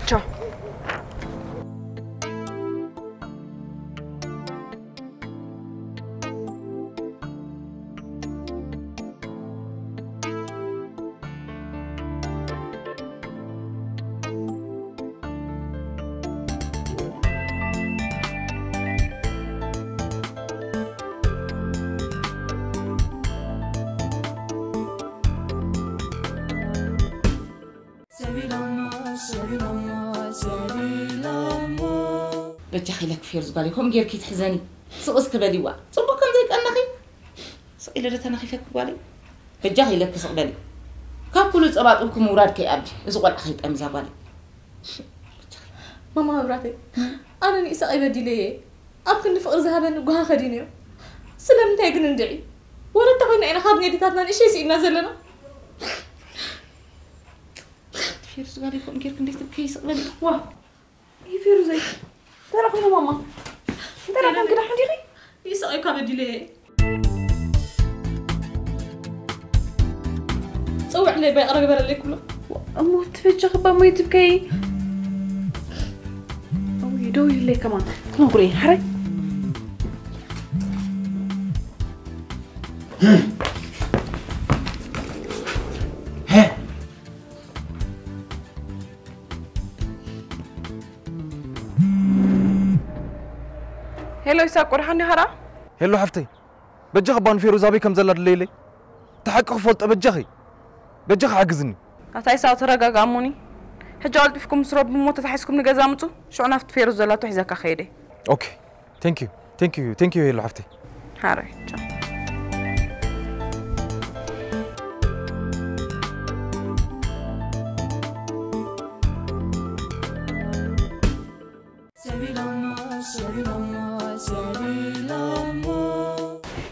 ቻው። በጃኺ ኢለኪ ፌርዝ ጓለይ፣ ከምኡ ጌርኪ ትሕዘኒ። ስቕ እስኪ በሊ፣ ዋ፣ ጽቡቕ ከም ዘይቀነኺ። ስቕ ኢለ ዶ ተናኺፈኪ ጓለይ? በጃኺ ኢለኪ ስቕ በሊ። ካብ ኩሉ ጸባጥብኪ ምውራድ ከይኣቢ፣ እዚ ቆልዓ ከይጠምዛ ጓለይ። ማማ መብራተይ፣ ኣነ ንኢሳቕ ይበዲለየ። ኣብ ክንዲ ፍቕሪ ዝሃበኒ ጓሃ ከዲንዮ። ስለምንታይ ግን እንድዒ? ወለተ ኮይና ኢና ካብ ኔዲታትና ንእሽተይ ስኢና ዘለና። ፊርስ ጋር ይኮን ጌርክ እንዴት ትብከይ ይስቕ በል። ዋ፣ ይፊሩ ዘይ። ተራ ኮይና ማማ። እንተ ደኣ ኮንክ ደሓን ዲኺ? ይስቕ እኳ በዲለየ። ጽውዕለይ ባይ ቅረ ግበረለይ ክብሎ። እሞ ትበጃ ክባ ሞይ ትብከይ። እውይ፣ ደው ኢለይ ከማን። ትነግሮ እየ፣ ሓረይ። ሄ። ሄሎ ይሳቅ፣ ደሓን ዲኻ ደኣ? ሄሎ ሓፍተይ፣ በጃኺ እባ ንፌሩዝ ኣበይ ከም ዘላ ድለይለይ። እቲ ሓቂ ክፈልጦ በጃኺ፣ በጃኺ ሓግዝኒ። ኣታ ይሳቅ፣ ተረጋግኣ እሞኒ። ሕጂ ቀልጢፍኩም ምስ ረቢ እሞ ተታሒዝኩም ንገዛ ምጹ። ሽዑ ናብቲ ፌሩዝ ዘላቶ ሒዘካ ከይደ። ኦኬ፣ ቴንክ ዩ፣ ቴንክ ዩ፣ ቴንክ ዩ ሄሎ ሓፍተይ። ሓራይ፣ ቻው። ሰቢሎሞ፣ ሰቢሎሞ፣ ሰቢሎሞ።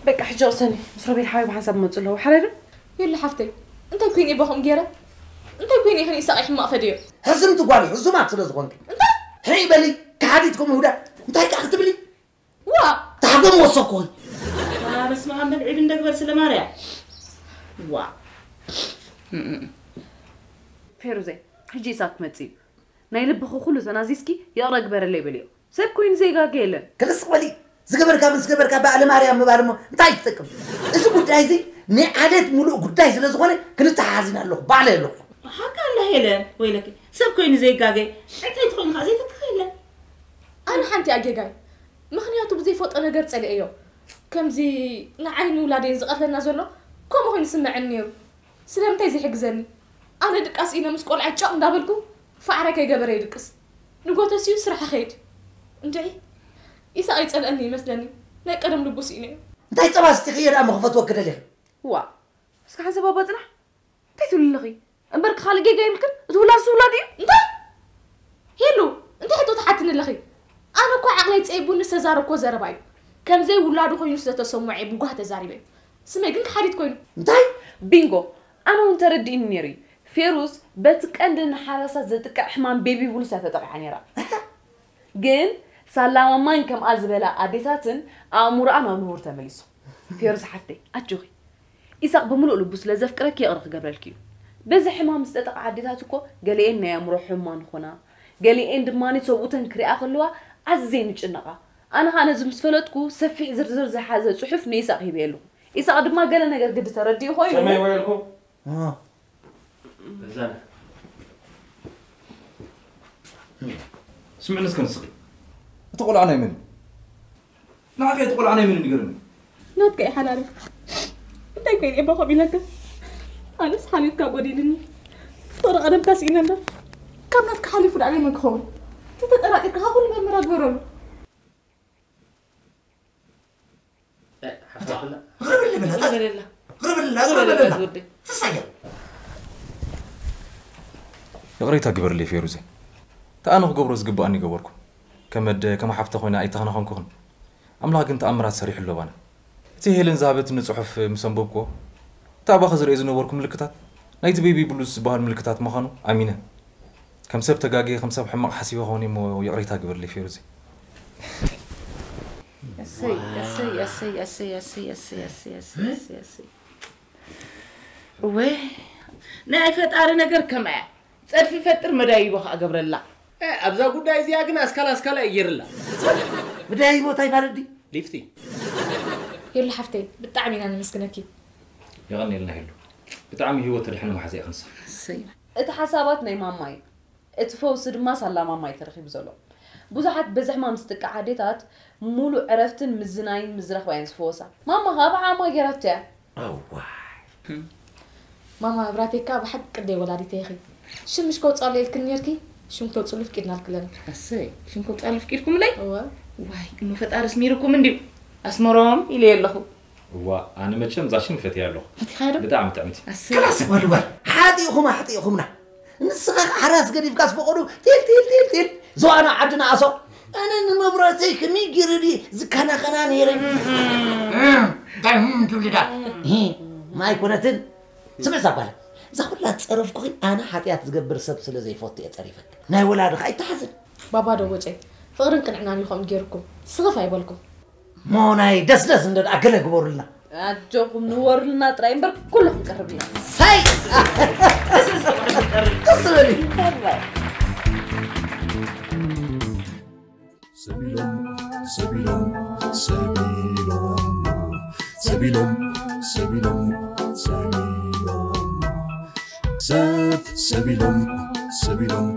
በቃ ሕጂ ቅሰኒ፣ ምስ ሮቤል ሓወይ ብሓንሳብ መጹ ኣለዉ። ሓራይ ዶ? የለ ሓፍተይ፣ እንታይ ኮይነ እባ ከምኡ ገይረ? እንታይ ኮይነ ይኽን ኢሳቕ ሕማቕ ፈደዮ? ሕዝምቲ ጓል ሕዙማት ስለ ዝኾንኪ። እንታይ? ሕይ በሊ፣ ከሓዲት ከምኡ ይሁዳ። እንታይ ከኣ ክትብሊ? ዋ! ታሕጎም ወሰኩ። ዋ፣ በስመ ኣብ በል ዒድ እንደግበር ስለ ማርያም። ዋ። ፌሩዘይ፣ ሕጂ ኢሳቕ ክመጽእ እዩ። ናይ ልብኺ ኩሉ ተናዚዝኪ ይቕረ ግበረለይ በልዮ። ሰብ ኮይኑ ዘይጋገ የለን። ክልስ በሊ፣ ዝገበርካ ምስ ገበርካ በዓለ ማርያም ምባል እሞ እንታይ ትጠቅም? እዚ ጉዳይ እዚ ናይ ዓሌት ሙሉእ ጉዳይ ስለ ዝኾነ ክንተሓሓዝ ኢና ኣለኹ፣ ባዕለይ ኣለኹ። ሓቃ ኣላ ሄለን፣ ወይለኪ፣ ሰብ ኮይኑ ዘይጋገ፣ ዕንጨይቲ ኮይኑ ከኣ ዘይተክኽ የለን። ኣነ ሓንቲ እያ ጌጋይ፣ ምኽንያቱ ብዘይፈልጦ ነገር ጸሊኤዮ። ከምዚ ንዓይን ንውላደይን ዝቐትለና ዘሎ ከምኡ ኮይኑ ዝስምዐኒ ነይሩ። ስለምንታይ ዘይሕግዘኒ? ኣነ ድቃስ ኢለ ምስ ቆልዐ ጨቕ እንዳበልኩ ፋዕራይ ከይገበረ ይድቅስ። ንጎተስዩ ስራሕ ይኸይድ። እንድዒ ኢሳቕ ይጸልአኒ ይመስለኒ። ናይ ቀደም ልቡ ስኢነዮ። እንታይ ጸባ ስቲኺ እየ ደኣ ምኽፈትወኪ ደሊኺ? ዋ፣ እስከ ሓንሳብ ኣባ ጽናሕ። እንታይ ትብሊ ኣለኺ? እምበር ካልእ ጌጋ የብልክን? እቲ ውላድ እሱ ውላድ እዩ። እንታይ? ሄሉ፣ እንታይ ሕቶ ትሓትኒ ኣለኺ? ኣነ እኮ ዓቕለይ ጸቢቡኒ ዝተዛረብክዎ ዘረባ እዩ። ከም ዘይውላዱ ኮይኑ ስለ ተሰምዖ እየ ብጓህ ተዛሪበ። ስመይ ግን ከሓዲት ኮይኑ። እንታይ? ቢንጎ፣ ኣነ እውን ተረዲእኒ ነይሩ እዩ። ፌሩዝ በቲ ቀንዲ ንሓራሳት ዘጥቅዕ ሕማም ቤቢ ብሉስ እያ ተጠቒዓ ነይራ። ግን ሳላ ማማን ከምኣ ዝበላ ኣዴታትን ኣእምሮኣ ናብ ንቡር ተመሊሱ። ፌሩዝ ሓፍተይ፣ ኣጆኺ። ኢሳቕ ብምሉእ ልቡ ስለ ዘፍቅረኪ ይቕረ ክገብረልኪ እዩ። በዚ ሕማም ዝጠጠቓ ኣዴታት እኮ ገሊኤን ናይ ኣእምሮ ሕሙማን ይኾና፣ ገሊኤን ድማ ሰብኡተን ክሪኣ ከለዋ ኣዝየን ይጭነቓ። ኣነ ኸኣ ነዚ ምስ ፈለጥኩ ሰፊሕ ዝርዝር ዝሓዘ ጽሑፍ ንኢሳቕ ሂበ ኣለኹ። ኢሳቕ ድማ ገለ ነገር ግዲ ተረዲኡ ኮይኑ ከመይ ውዒልኩም? እ። በዛና። ስምዕኒ እስከ ንስኺ። እቲ ቆልዓ ናይ መን እዩ? ንዓኺ እቲ ቆልዓ ናይ መን እዩ ንገርኒ? ናትካ እዩ ሓላለ። እንታይ ኮይነ እባ ከምኡ ኢለካ? ኣነስ ሓልዮትካ ጎዲልኒ። ፍቕሪ ቀደምካ ስኢነ እምበር፣ ካብ ናትካ ሓሊፉ ደኣ ናይ መን ክኸውን? እንተተጠራጢርካ ካብ ኩሉ መርመራ ግበረሉ። እ፣ ሓፍታ ብላ። ግርብለ በላ፣ ግርብለ በላ። ግርብለ፣ ግርብለ ግርብለ በላ። በላ ዝወደይ። ትሳየር። ይቕሬታ ግበርለይ ፌሩዘይ። እቲ ኣነ ክገብሮ ዝግብኣኒ ገበርኩ። ከም ኣደ፣ ከም ሓፍተ ኮይና ኣይተኸናኸንኩኽን። ኣምላኽ ግን ተኣምራት ሰሪሑ ኣሎ ባና። እቲ ሄለን ዝሃበትኒ ጽሑፍ ምስ ኣንበብኩዎ፣ እቲ ኣባኺ ዝርእዮ ዝነበርኩ ምልክታት፣ ናይቲ ቤቢ ብሉስ ዝበሃል ምልክታት ምዃኑ ኣሚነ። ከም ሰብ ተጋግየ፣ ከም ሰብ ሕማቕ ሓሲበ ክኸውን እየ እሞ ይቕሬታ ግበርለይ ፌሩዘይ። እሰይ፣ እሰይ፣ እሰይ። እወ፣ ናይ ፈጣሪ ነገር ከመይ እያ? ጸድፊ ፈጥር መዳይቦ ከኣ ገብረላ። እ፣ ኣብዛ ጉዳይ እዚኣ ግን ኣስካል ኣስካል እየ ገይርላ። መዳይቦ እንታይ ማለት ድዩ? ሊፍቲ። ሄሉ ሓፍተይ፣ ብጣዕሚ ኢና ነመስግነኪ። የቐንየልና ሄሉ። ብጣዕሚ ህይወት ተድሕኒ መሓዛ ኢኺ ንስኺ። እሰይ። እቲ ሓሳባት ናይ ማማ እዩ። እቲ ፈውሲ ድማ ሳላ ማማ እዩ ተረኺቡ ዘሎ። ብዙሓት በዚ ሕማም ዝጥቃዕ ኣዴታት ሙሉእ ዕረፍትን ምዝናይን ምስ ዝረኽባ እየን ዝፍወሳ። ማማ ኸኣ ብዓቕማ ገይራቶ እያ። እዋይ። ማማ መብራህተይ ከኣ ብሓቂ ቅደይ ወላዲተይ ኢኺ። ሽምሽ ከውጽኣሉ ኢልክኒ ኔርኪ፣ ሽም ክተውጽሉ ፍቂድናልክለና። እሰይ፣ ሽም ከውጽኣሉ ፍቂድኩምለይ? እወ። ዋይ፣ እሞ ፈጣሪ ኣስሚሩኩም እንድዩ። ኣስመሮም ኢለዮ ኣለኹ። እዋ፣ ኣነ መቸም እዛ ሽም ፈትያ ኣለኹ። ፈቲኻዮ ዶ? ብጣዕሚ ጥዕምቲ። ኣሰይ። ከላስ በሉ በል። ሓጢእኹም ኣሕጢእኹምና። ንስኻ ሓራስ ገዲፍካስ ፈቐዱ ጢል ጢል ጢል ጢል ዝዋና ዓዲ ንኣሶ። ኣነ ንመብራህተይ ከመይ ገይረ ድየ ዝከናኸና ነይረ? እንታይ ትብልዳ? ማይ ኮነትን ስምዕ እዛ ጓል፣ እዛ ኩላ ዝጸረፍኩኺ ኣነ ሓጢኣት ዝገብር ሰብ ስለ ዘይፈቱ እየ ጸሪፈ። ናይ ወላድኻ ኣይተሓዝን። ባባ ዶ ወፀይ፣ ፍቕርን ቅንዕናን እዩ ከምኡ ገይርኩም። ስኽፍ ኣይበልኩም። ሞ ናይ ደስደስ እንደ ደኣ ገለ ግበሩልና። ኣጆኹም ንወሩልና ጥራይ እምበር ኩሉ ክንቀርብ ኢና። ሳይ ደስ በሊ። ሰቢሎም ሰቢሎም ሰቢሎም ሰቢሎም ሰቢሎም ሰቢሎም ሰብ ሰቢሎም ሰቢሎም